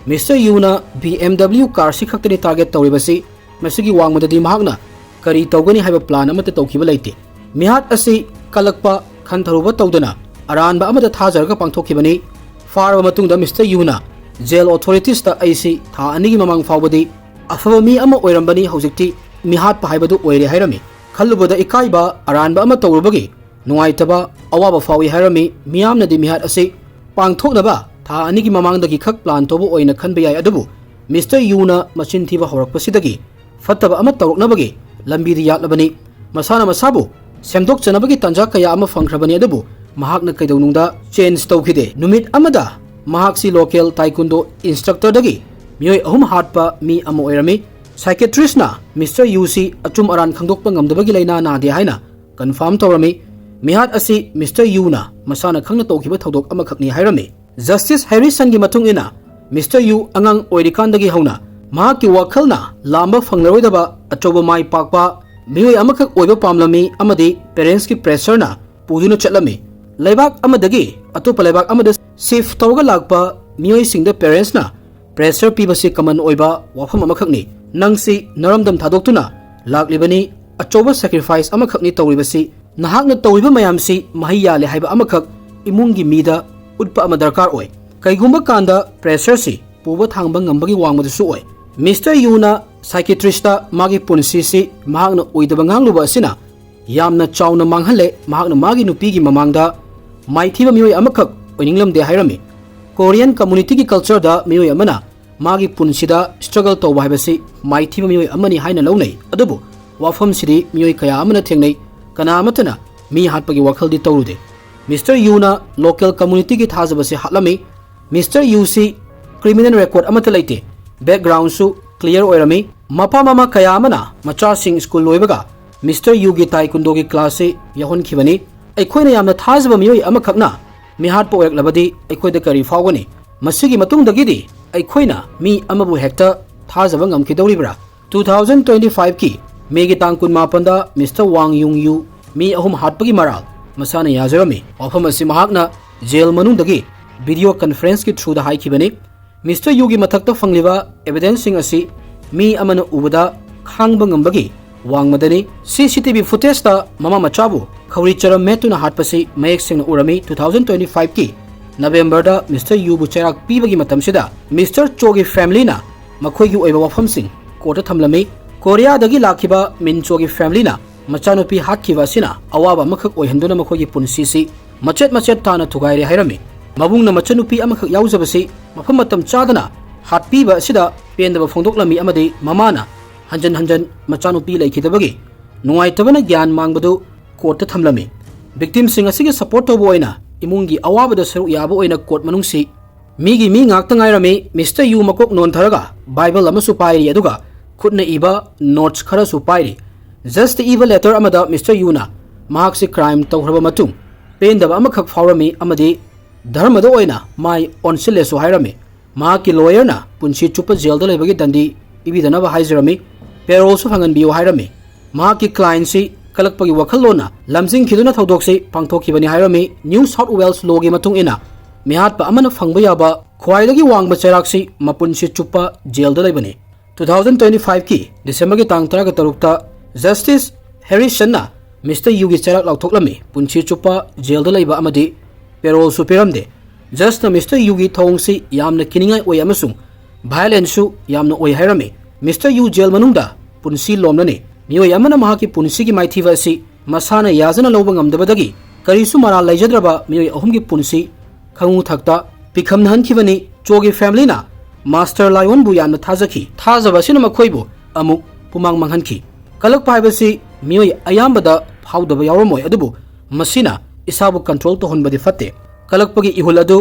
ꯃꯤꯁꯇꯔ ꯌꯨꯅ ꯕꯤ ꯑꯦꯝ ꯗꯕ꯭ꯂꯤꯎ ꯀꯥꯔꯁꯤ ꯈꯛꯇꯅꯤ ꯇꯥꯔꯒꯦꯠ ꯇꯧꯔꯤꯕꯁꯤ꯫ ꯃꯁꯤꯒꯤ ꯋꯥꯡꯃꯗꯗꯤ ꯃꯍꯥꯛꯅ ꯀꯔꯤ ꯇꯧꯒꯅꯤ ꯍꯥꯏꯕ ꯄ꯭ꯂꯥꯟ ꯑꯃꯠꯇ ꯇꯧꯈꯤꯕ ꯂꯩꯇꯦ꯫ ꯃꯤꯍꯥꯠ ꯑꯁꯤ ꯀꯜꯂꯛꯄ ꯈꯟꯊꯔꯨꯕ ꯇꯧꯗꯅ ꯑꯔꯥꯟꯕ ꯑꯃꯗ ꯊꯥꯖꯔꯒ ꯄꯥꯡꯊꯣꯛꯈꯤꯕꯅꯤ꯫ ꯐꯥꯔꯕ ꯃꯇꯨꯡꯗ ꯃꯤꯁꯇꯔ ꯌꯨꯅ ꯖꯦꯜ ꯑꯣꯊꯣꯔꯤꯇꯤꯁꯇ ꯑꯩꯁꯤ ꯊꯥ ꯑꯅꯤꯒꯤ ꯃꯃꯥꯡ ꯐꯥꯎꯕꯗꯤ ꯑꯐꯕ ꯃꯤ ꯑꯃ ꯑꯣꯏꯔꯝꯕꯅꯤ, ꯍꯧꯖꯤꯛꯇꯤ ꯃꯤꯍꯥꯠꯄ ꯍꯥꯏꯕꯗꯨ ꯑꯣꯏꯔꯦ ꯍꯥꯏꯔꯝꯃꯤ꯫ ꯈꯜꯂꯨꯕꯗ ꯏꯀꯥꯏꯕ, ꯑꯔꯥꯟꯕ ꯑꯃ ꯇꯧꯔꯨꯕꯒꯤ ꯅꯨꯡꯉꯥꯏꯇꯕ, ꯑꯋꯥꯕ ꯐꯥꯎꯏ ꯍꯥꯏꯔꯝꯃꯤ꯫ ꯃꯤꯌꯥꯝꯅꯗꯤ ꯃꯤꯍꯥꯠ ꯑꯁꯤ ꯄꯥꯡꯊꯣꯛꯅꯕ ꯊꯥ ꯑꯅꯤꯒꯤ ꯃꯃꯥꯡꯗꯒꯤ ꯈꯛ ꯄ꯭ꯂꯥꯟ ꯇꯧꯕ ꯑꯣꯏꯅ ꯈꯟꯕ ꯌꯥꯏ, ꯑꯗꯨꯕꯨ ꯃꯤꯁꯇꯔ ꯌꯨꯅ ꯃꯆꯤꯟ ꯊꯤꯕ ꯍꯧꯔꯛꯄꯁꯤꯗꯒꯤ ꯐꯠꯇꯕ ꯑꯃ ꯇꯧꯔꯛꯅꯕꯒꯤ ꯂꯝꯕꯤꯗ ꯌꯥꯠꯂꯕꯅꯤ꯫ ꯃꯁꯥꯅ ꯃꯁꯥꯕꯨ ꯁꯦꯝꯗꯣꯛꯆꯅꯕꯒꯤ ꯇꯥꯟꯖꯥ ꯀꯌꯥ ꯑꯃ ꯐꯪꯈ꯭ꯔꯕꯅꯤ, ꯑꯗꯨꯕꯨ ꯃꯍꯥꯛꯅ ꯀꯩꯗꯧꯅꯨꯡꯗ ꯆꯦꯟꯖ ꯇꯧꯈꯤꯗꯦ꯫ ꯅꯨꯃꯤꯠ ꯑꯃꯗ ꯃꯍꯥꯛꯁꯤ ꯂꯣꯀꯦꯜ ꯇꯥꯏꯀꯨꯟꯗꯣ ꯏꯟꯁꯇ꯭ꯔꯛꯇꯔꯗꯒꯤ ꯃꯤꯑꯣꯏ ꯑꯍꯨꯝ ꯍꯥꯠꯄ ꯃꯤ ꯑꯃ ꯑꯣꯏꯔꯝꯃꯤ꯫ ꯁꯥꯏꯀꯦꯇ꯭ꯔꯤꯁꯅ ꯃꯤꯁꯇꯔ ꯌꯨꯁꯤ ꯑꯆꯨꯝ ꯑꯔꯥꯟ ꯈꯪꯗꯣꯛꯄ ꯉꯝꯗꯕꯒꯤ ꯂꯥꯏꯅꯥ ꯅꯥꯗꯦ ꯍꯥꯏꯅ ꯀꯟꯐꯥꯔꯝ ꯇꯧꯔꯝꯃꯤ꯫ ꯃꯤꯍꯥꯠ ꯑꯁꯤ ꯃꯤꯁꯇꯔ ꯌꯨꯅ ꯃꯁꯥꯅ ꯈꯪꯅ ꯇꯧꯈꯤꯕ ꯊꯧꯗꯣꯛ ꯑꯃꯈꯛꯅꯤ ꯍꯥꯏꯔꯝꯃꯤ꯫ ꯖꯁꯇꯤꯁ ꯍꯦꯔꯤꯁꯟꯒꯤ ꯃꯇꯨꯡ ꯏꯟꯅ, ꯃꯤꯁꯇꯔ ꯌꯨ ꯑꯉꯥꯡ ꯑꯣꯏꯔꯤꯀꯥꯟꯗꯒꯤ ꯍꯧꯅ ꯃꯍꯥꯛꯀꯤ ꯋꯥꯈꯜꯅ ꯂꯥꯝꯕ ꯐꯪꯂꯔꯣꯏꯗꯕ ꯑꯆꯧꯕ ꯃꯥꯏ ꯄꯥꯛꯄ ꯃꯤꯑꯣꯏ ꯑꯃꯈꯛ ꯑꯣꯏꯕ ꯄꯥꯝꯂꯝꯃꯤ ꯑꯃꯗꯤ ꯄꯦꯔꯦꯟꯁꯀꯤ ꯄ꯭ꯔꯦꯁꯔꯅ ꯄꯨꯗꯨꯅ ꯆꯠꯂꯝꯃꯤ꯫ ꯂꯩꯕꯥꯛ ꯑꯃꯗꯒꯤ ꯑꯇꯣꯞꯄ ꯂꯩꯕꯥꯛ ꯑꯃꯗ ꯁꯤꯐ ꯇꯧꯔꯒ ꯂꯥꯛꯄ ꯃꯤꯑꯣꯏꯁꯤꯡꯗ ꯄꯦꯔꯦꯟꯁꯅ ꯄ꯭ꯔꯦꯁꯔ ꯄꯤꯕꯁꯤ ꯀꯃꯟ ꯑꯣꯏꯕ ꯋꯥꯐꯝ ꯑꯃꯈꯛꯅꯤ꯫ ꯅꯪꯁꯤ ꯅꯔꯝꯗꯝ ꯊꯥꯗꯣꯛꯇꯨꯅ ꯂꯥꯛꯂꯤꯕꯅꯤ, ꯑꯆꯧꯕ ꯁꯦꯀ꯭ꯔꯤꯐꯥꯏꯁ ꯑꯃꯈꯛꯅꯤ ꯇꯧꯔꯤꯕꯁꯤ꯫ ꯅꯍꯥꯛꯅ ꯇꯧꯔꯤꯕ ꯃꯌꯥꯝꯁꯤ ꯃꯍꯩ ꯌꯥꯜꯂꯦ ꯍꯥꯏꯕ ꯑꯃꯈꯛ ꯏꯃꯨꯡꯒꯤ ꯃꯤꯗ ꯎꯠꯄ ꯑꯃ ꯗꯔꯀꯥꯔ ꯑꯣꯏ꯫ ꯀꯩꯒꯨꯝꯕ ꯀꯥꯟꯗ ꯄ꯭ꯔꯦꯁꯔꯁꯤ ꯄꯨꯕ ꯊꯥꯡꯕ ꯉꯝꯕꯒꯤ ꯋꯥꯡꯃꯗꯁꯨ ꯑꯣꯏ꯫ ꯃꯤꯁꯇꯔ ꯌꯨꯅ ꯁꯥꯏꯀꯤꯇ꯭ꯔꯤꯁꯇ ꯃꯥꯒꯤ ꯄꯨꯟꯁꯤꯁꯤ ꯃꯍꯥꯛꯅ ꯑꯣꯏꯗꯕ ꯉꯥꯡꯂꯨꯕ ꯑꯁꯤꯅ ꯌꯥꯝꯅ ꯆꯥꯎꯅ ꯃꯥꯡꯍꯜꯂꯦ꯫ ꯃꯍꯥꯛꯅ ꯃꯥꯒꯤ ꯅꯨꯄꯤꯒꯤ ꯃꯃꯥꯡꯗ ꯃꯥꯏꯊꯤꯕ ꯃꯤꯑꯣꯏ ꯑꯃꯈꯛ ꯑꯣꯏꯅꯤꯡꯂꯝꯗꯦ ꯍꯥꯏꯔꯝꯃꯤ꯫ ꯀꯣꯔꯤꯌꯟ ꯀꯝꯃꯨꯅꯤꯇꯤꯒꯤ ꯀꯜꯆꯔꯗ ꯃꯤꯑꯣꯏ ꯑꯃꯅ ꯃꯥꯒꯤ ꯄꯨꯟꯁꯤꯗ ꯁ꯭ꯇ꯭ꯔꯒꯜ ꯇꯧꯕ ꯍꯥꯏꯕꯁꯤ ꯃꯥꯏꯊꯤꯕ ꯃꯤꯑꯣꯏ ꯑꯃꯅꯤ ꯍꯥꯏꯅ ꯂꯧꯅꯩ꯫ ꯑꯗꯨꯕꯨ ꯋꯥꯐꯝꯁꯤꯗꯤ ꯃꯤꯑꯣꯏ ꯀꯌꯥ ꯑꯃꯅ ꯊꯦꯡꯅꯩ, ꯀꯅꯥ ꯑꯃꯠꯇꯅ ꯃꯤ ꯍꯥꯠꯄꯒꯤ ꯋꯥꯈꯜꯗꯤ ꯇꯧꯔꯨꯗꯦ꯫ ꯃꯤꯁꯇꯔ ꯌꯨꯅ ꯂꯣꯀꯦꯜ ꯀꯝꯃꯨꯅꯤꯇꯤꯒꯤ ꯊꯥꯖꯕꯁꯤ ꯍꯥꯠꯂꯝꯃꯤ꯫ ꯃꯤꯁꯇꯔ ꯌꯨꯁꯤ ꯀ꯭ꯔꯤꯃꯤꯅꯦꯜ ꯔꯦꯀꯣꯔꯗ ꯑꯃꯠꯇ ꯂꯩꯇꯦ꯫ ꯕꯦꯛꯒ꯭ꯔꯥꯎꯟꯁꯨ ꯀ꯭ꯂꯤꯌꯔ ꯑꯣꯏꯔꯝꯃꯤ꯫ ꯃꯄꯥ ꯃꯃꯥ ꯀꯌꯥ ꯑꯃꯅ ꯃꯆꯥꯁꯤꯡ ꯁ꯭ꯀꯨꯜ ꯂꯣꯏꯕꯒ ꯃꯤꯁꯇꯔ ꯌꯨꯒꯤ ꯇꯥꯏꯀꯨꯟꯗꯣꯒꯤ ꯀ꯭ꯂꯥꯁꯁꯤ ꯌꯥꯎꯍꯟꯈꯤꯕꯅꯤ꯫ ꯑꯩꯈꯣꯏꯅ ꯌꯥꯝꯅ ꯊꯥꯖꯕ ꯃꯤꯑꯣꯏ ꯑꯃꯈꯛꯅ ꯃꯤꯍꯥꯠꯄ ꯑꯣꯏꯔꯛꯂꯕꯗꯤ ꯑꯩꯈꯣꯏꯗ ꯀꯔꯤ ꯐꯥꯎꯒꯅꯤ? ꯃꯁꯤꯒꯤ ꯃꯇꯨꯡꯗꯒꯤꯗꯤ ꯑꯩꯈꯣꯏꯅ ꯃꯤ ꯑꯃꯕꯨ ꯍꯦꯛꯇ ꯊꯥꯖꯕ ꯉꯝꯈꯤꯗꯧꯔꯤꯕ꯭ꯔꯥ? ꯇꯨ ꯊꯥꯎꯖꯟ ꯇ꯭ꯋꯦꯟꯇꯤ ꯐꯥꯏꯚꯀꯤ ꯃꯦꯒꯤ ꯇꯥꯡ ꯀꯨꯟꯃꯥꯄꯟꯗ ꯃꯤꯁꯇꯔ ꯋꯥꯡ ꯌꯨꯡ ꯌꯨ ꯃꯤ ꯑꯍꯨꯝ ꯍꯥꯠꯄꯒꯤ ꯃꯔꯥꯜ ꯃꯁꯥꯅ ꯌꯥꯖꯔꯝꯃꯤ꯫ ꯋꯥꯐꯝ ꯑꯁꯤ ꯃꯍꯥꯛꯅ ꯖꯦꯜ ꯃꯅꯨꯡꯗꯒꯤ ꯚꯤꯗꯤꯑꯣ ꯀꯟꯐꯔꯦꯟꯁꯀꯤ ꯊ꯭ꯔꯨꯗ ꯍꯥꯏꯈꯤꯕꯅꯤ꯫ ꯃꯤꯁꯇꯔ ꯌꯨꯒꯤ ꯃꯊꯛꯇ ꯐꯪꯂꯤꯕ ꯑꯦꯚꯤꯗꯦꯟꯁꯁꯤꯡ ꯑꯁꯤ ꯃꯤ ꯑꯃꯅ ꯎꯕꯗ ꯈꯥꯡꯕ ꯉꯝꯕꯒꯤ ꯋꯥꯡꯃꯗꯅꯤ꯫ ꯁꯤ ꯁꯤ ꯇꯤ ꯚꯤ ꯐꯨꯇꯦꯖꯇ ꯃꯃꯥ ꯃꯆꯥꯕꯨ ꯈꯧꯔꯤ ꯆꯔꯝ ꯃꯦꯠꯇꯨꯅ ꯍꯥꯠꯄꯁꯤ ꯃꯌꯦꯛ ꯁꯦꯡꯅ ꯎꯔꯝꯃꯤ꯫ ꯇꯨ ꯊꯥꯎꯖꯟ ꯇ꯭ꯋꯦꯟꯇꯤ ꯐꯥꯏꯚꯀꯤ ꯅꯕꯦꯝꯕꯔꯗ ꯃꯤꯁꯇꯔ ꯌꯨꯕꯨ ꯆꯩꯔꯥꯛ ꯄꯤꯕꯒꯤ ꯃꯇꯝꯁꯤꯗ ꯃꯤꯁꯇꯔ ꯆꯣꯒꯤ ꯐꯦꯃꯤꯂꯤꯅ ꯃꯈꯣꯏꯒꯤ ꯑꯣꯏꯕ ꯋꯥꯐꯝꯁꯤꯡ ꯀꯣꯔꯠꯇ ꯊꯝꯂꯝꯃꯤ꯫ ꯀꯣꯔꯤꯌꯥꯗꯒꯤ ꯂꯥꯛꯈꯤꯕ ꯃꯤꯟ ꯆꯣꯒꯤ ꯐꯦꯃꯤꯂꯤꯅ ꯃꯆꯥꯅꯨꯄꯤ ꯍꯥꯠꯈꯤꯕ ꯑꯁꯤꯅ ꯑꯋꯥꯕ ꯑꯃꯈꯛ ꯑꯣꯏꯍꯟꯗꯨꯅ ꯃꯈꯣꯏꯒꯤ ꯄꯨꯟꯁꯤꯁꯤ ꯃꯆꯦꯠ ꯃꯆꯦꯠ ꯇꯥꯅ ꯊꯨꯒꯥꯏꯔꯦ ꯍꯥꯏꯔꯝꯃꯤ꯫ ꯃꯕꯨꯡꯅ ꯃꯆꯟꯅꯨꯄꯤ ꯑꯃꯈꯛ ꯌꯥꯎꯖꯕꯁꯤ ꯃꯐꯝ ꯃꯇꯝ ꯆꯥꯗꯅ ꯍꯥꯠꯄꯤꯕ ꯑꯁꯤꯗ ꯄꯦꯟꯗꯕ ꯐꯣꯡꯗꯣꯛꯂꯝꯃꯤ ꯑꯃꯗꯤ ꯃꯃꯥꯅ ꯍꯟꯖꯟ ꯍꯟꯖꯟ ꯃꯆꯥꯅꯨꯄꯤ ꯂꯩꯈꯤꯗꯕꯒꯤ ꯅꯨꯡꯉꯥꯏꯇꯕꯅ ꯒ꯭ꯌꯥꯟ ꯃꯥꯡꯕꯗꯨ ꯀꯣꯔꯠꯇ ꯊꯝꯂꯝꯃꯤ꯫ ꯚꯤꯛꯇꯤꯝꯁꯤꯡ ꯑꯁꯤꯒꯤ ꯁꯄꯣꯔꯠ ꯇꯧꯕ ꯑꯣꯏꯅ ꯏꯃꯨꯡꯒꯤ ꯑꯋꯥꯕꯗ ꯁꯔꯨꯛ ꯌꯥꯕ ꯑꯣꯏꯅ ꯀꯣꯔꯠ ꯃꯅꯨꯡꯁꯤ ꯃꯤꯒꯤ ꯃꯤ ꯉꯥꯛꯇ ꯉꯥꯏꯔꯝꯃꯤ꯫ ꯃꯤꯁꯇꯔ ꯌꯨ ꯃꯀꯣꯛ ꯅꯣꯟꯊꯔꯒ ꯕꯥꯏꯕꯜ ꯑꯃꯁꯨ ꯄꯥꯏꯔꯤ, ꯑꯗꯨꯒ ꯈꯨꯠꯅ ꯏꯕ ꯅꯣꯠꯁ ꯈꯔꯁꯨ ꯄꯥꯏꯔꯤ꯫ ꯖꯁꯇ ꯏꯕ ꯂꯦꯇꯔ ꯑꯃꯗ ꯃꯤꯁꯇꯔ ꯌꯨꯅ ꯃꯍꯥꯛꯁꯤ ꯀ꯭ꯔꯥꯏꯝ ꯇꯧꯈ꯭ꯔꯕ ꯃꯇꯨꯡ ꯄꯦꯟꯗꯕ ꯑꯃꯈꯛ ꯐꯥꯎꯔꯝꯃꯤ ꯑꯃꯗꯤ ꯙꯔꯃꯗ ꯑꯣꯏꯅ ꯃꯥꯏ ꯑꯣꯟꯁꯤꯜꯂꯦꯁꯨ ꯍꯥꯏꯔꯝꯃꯤ꯫ ꯃꯍꯥꯛꯀꯤ ꯂꯣꯌꯔꯅ ꯄꯨꯟꯁꯤ ꯆꯨꯞꯄ ꯖꯦꯜꯗ ꯂꯩꯕꯒꯤ ꯗꯟꯗꯤ ꯄꯤꯕꯤꯗꯅꯕ ꯍꯥꯏꯖꯔꯝꯃꯤ꯫ ꯄꯦꯔꯣꯜꯁꯨ ꯐꯪꯍꯟꯕꯤꯌꯨ ꯍꯥꯏꯔꯝꯃꯤ꯫ ꯃꯍꯥꯛꯀꯤ ꯀ꯭ꯂꯥꯏꯟꯁꯤ ꯀꯂꯛꯄꯒꯤ ꯋꯥꯈꯜꯂꯣꯟꯅ ꯂꯝꯖꯤꯡꯈꯤꯗꯨꯅ ꯊꯧꯗꯣꯛꯁꯤ ꯄꯥꯡꯊꯣꯛꯈꯤꯕꯅꯤ ꯍꯥꯏꯔꯝꯃꯤ꯫ ꯅ꯭ꯌꯨ ꯁꯥꯎꯠ ꯋꯦꯜꯁ ꯂꯣꯒꯤ ꯃꯇꯨꯡ ꯏꯟꯅ ꯃꯤꯍꯥꯠꯄ ꯑꯃꯅ ꯐꯪꯕ ꯌꯥꯕ ꯈ꯭ꯋꯥꯏꯗꯒꯤ ꯋꯥꯡꯕ ꯆꯩꯔꯥꯛꯁꯤ ꯃꯄꯨꯟꯁꯤ ꯆꯨꯞꯄ ꯖꯦꯜꯗ ꯂꯩꯕꯅꯤ꯫ ꯇꯨ ꯊꯥꯎꯖꯟ ꯇ꯭ꯋꯦꯟꯇꯤ ꯐꯥꯏꯚꯀꯤ ꯗꯤꯁꯦꯝꯕꯔꯒꯤ ꯇꯥꯡ ꯇꯔꯥꯒ ꯇꯔꯨꯛꯇ ꯖꯁꯇꯤꯁ ꯍꯦꯔꯤꯁꯟꯅ ꯃꯤꯁꯇꯔ ꯌꯨꯒꯤ ꯆꯩꯔꯥꯛ ꯂꯥꯎꯊꯣꯛꯂꯝꯃꯤ, ꯄꯨꯟꯁꯤ ꯆꯨꯞꯄ ꯖꯦꯜꯗ ꯂꯩꯕ ꯑꯃꯗꯤ ꯄꯦꯔꯣꯜꯁꯨ ꯄꯤꯔꯝꯗꯦ꯫ ꯖꯁꯅ ꯃꯤꯁꯇꯔ ꯌꯨꯒꯤ ꯊꯧꯑꯣꯡꯁꯤ ꯌꯥꯝꯅ ꯀꯤꯅꯤꯡꯉꯥꯏ ꯑꯣꯏ ꯑꯃꯁꯨꯡ ꯚꯥꯏꯑꯣꯂꯦꯟꯁꯁꯨ ꯌꯥꯝꯅ ꯑꯣꯏ ꯍꯥꯏꯔꯝꯃꯤ꯫ ꯃꯤꯁꯇꯔ ꯌꯨ ꯖꯦꯜ ꯃꯅꯨꯡꯗ ꯄꯨꯟꯁꯤ ꯂꯣꯝꯂꯅꯤ꯫ ꯃꯤꯑꯣꯏ ꯑꯃꯅ ꯃꯍꯥꯛꯀꯤ ꯄꯨꯟꯁꯤꯒꯤ ꯃꯥꯏꯊꯤꯕ ꯑꯁꯤ ꯃꯁꯥꯅ ꯌꯥꯖꯅ ꯂꯧꯕ ꯉꯝꯗꯕꯗꯒꯤ ꯀꯔꯤꯁꯨ ꯃꯔꯥꯜ ꯂꯩꯖꯗ꯭ꯔꯕ ꯃꯤꯑꯣꯏ ꯑꯍꯨꯝꯒꯤ ꯄꯨꯟꯁꯤ ꯈꯉꯨ ꯊꯛꯇ ꯄꯤꯈꯝꯅꯍꯟꯈꯤꯕꯅꯤ꯫ ꯆꯣꯒꯤ ꯐꯦꯃꯤꯂꯤꯅ ꯃꯥꯁꯇꯔ ꯂꯥꯏꯑꯣꯟꯕꯨ ꯌꯥꯝꯅ ꯊꯥꯖꯈꯤ꯫ ꯊꯥꯖꯕ ꯑꯁꯤꯅ ꯃꯈꯣꯏꯕꯨ ꯑꯃꯨꯛ ꯄꯨꯃꯥꯡ ꯃꯥꯡꯍꯟꯈꯤ꯫ ꯀꯂꯛꯄ ꯍꯥꯏꯕꯁꯤ ꯃꯤꯑꯣꯏ ꯑꯌꯥꯝꯕꯗ ꯐꯥꯎꯗꯕ ꯌꯥꯎꯔꯝꯃꯣꯏ, ꯑꯗꯨꯕꯨ ꯃꯁꯤꯅ ꯏꯁꯥꯕꯨ ꯀꯟꯇ꯭ꯔꯣꯜ ꯇꯧꯍꯟꯕꯗꯤ ꯐꯠꯇꯦ꯫ ꯀꯂꯛꯄꯒꯤ ꯏꯍꯨꯜ ꯑꯗꯨ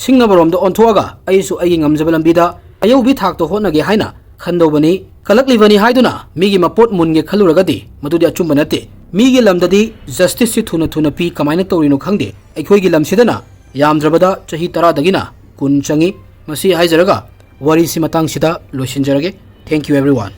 ꯁꯤꯡꯅꯕꯔꯣꯝꯗ ꯑꯣꯟꯊꯣꯛꯑꯒ ꯑꯩꯁꯨ ꯑꯩꯒꯤ ꯉꯝꯖꯕ ꯂꯝꯕꯤꯗ ꯑꯌꯧꯕꯤ ꯊꯥꯛꯇ ꯍꯣꯠꯅꯒꯦ ꯍꯥꯏꯅ ꯈꯟꯗꯧꯕꯅꯤ꯫ ꯀꯂꯛꯂꯤꯕꯅꯤ ꯍꯥꯏꯗꯨꯅ ꯃꯤꯒꯤ ꯃꯄꯣꯠ ꯃꯨꯟꯒꯦ ꯈꯜꯂꯨꯔꯒꯗꯤ ꯃꯗꯨꯗꯤ ꯑꯆꯨꯝꯕ ꯅꯠꯇꯦ꯫ ꯃꯤꯒꯤ ꯂꯝꯗꯗꯤ ꯖꯁꯇꯤꯁꯁꯤ ꯊꯨꯅ ꯊꯨꯅ ꯄꯤ, ꯀꯃꯥꯏꯅ ꯇꯧꯔꯤꯅꯣ ꯈꯪꯗꯦ꯫ ꯑꯩꯈꯣꯏꯒꯤ ꯂꯝꯁꯤꯗꯅ ꯌꯥꯝꯗ꯭ꯔꯕꯗ ꯆꯍꯤ ꯇꯔꯥꯗꯒꯤꯅ ꯀꯨꯟ ꯆꯪꯏ꯫ ꯃꯁꯤ ꯍꯥꯏꯖꯔꯒ ꯋꯥꯔꯤꯁꯤ ꯃꯇꯥꯡꯁꯤꯗ ꯂꯣꯏꯁꯤꯟꯖꯔꯒꯦ꯫ Thank you everyone꯫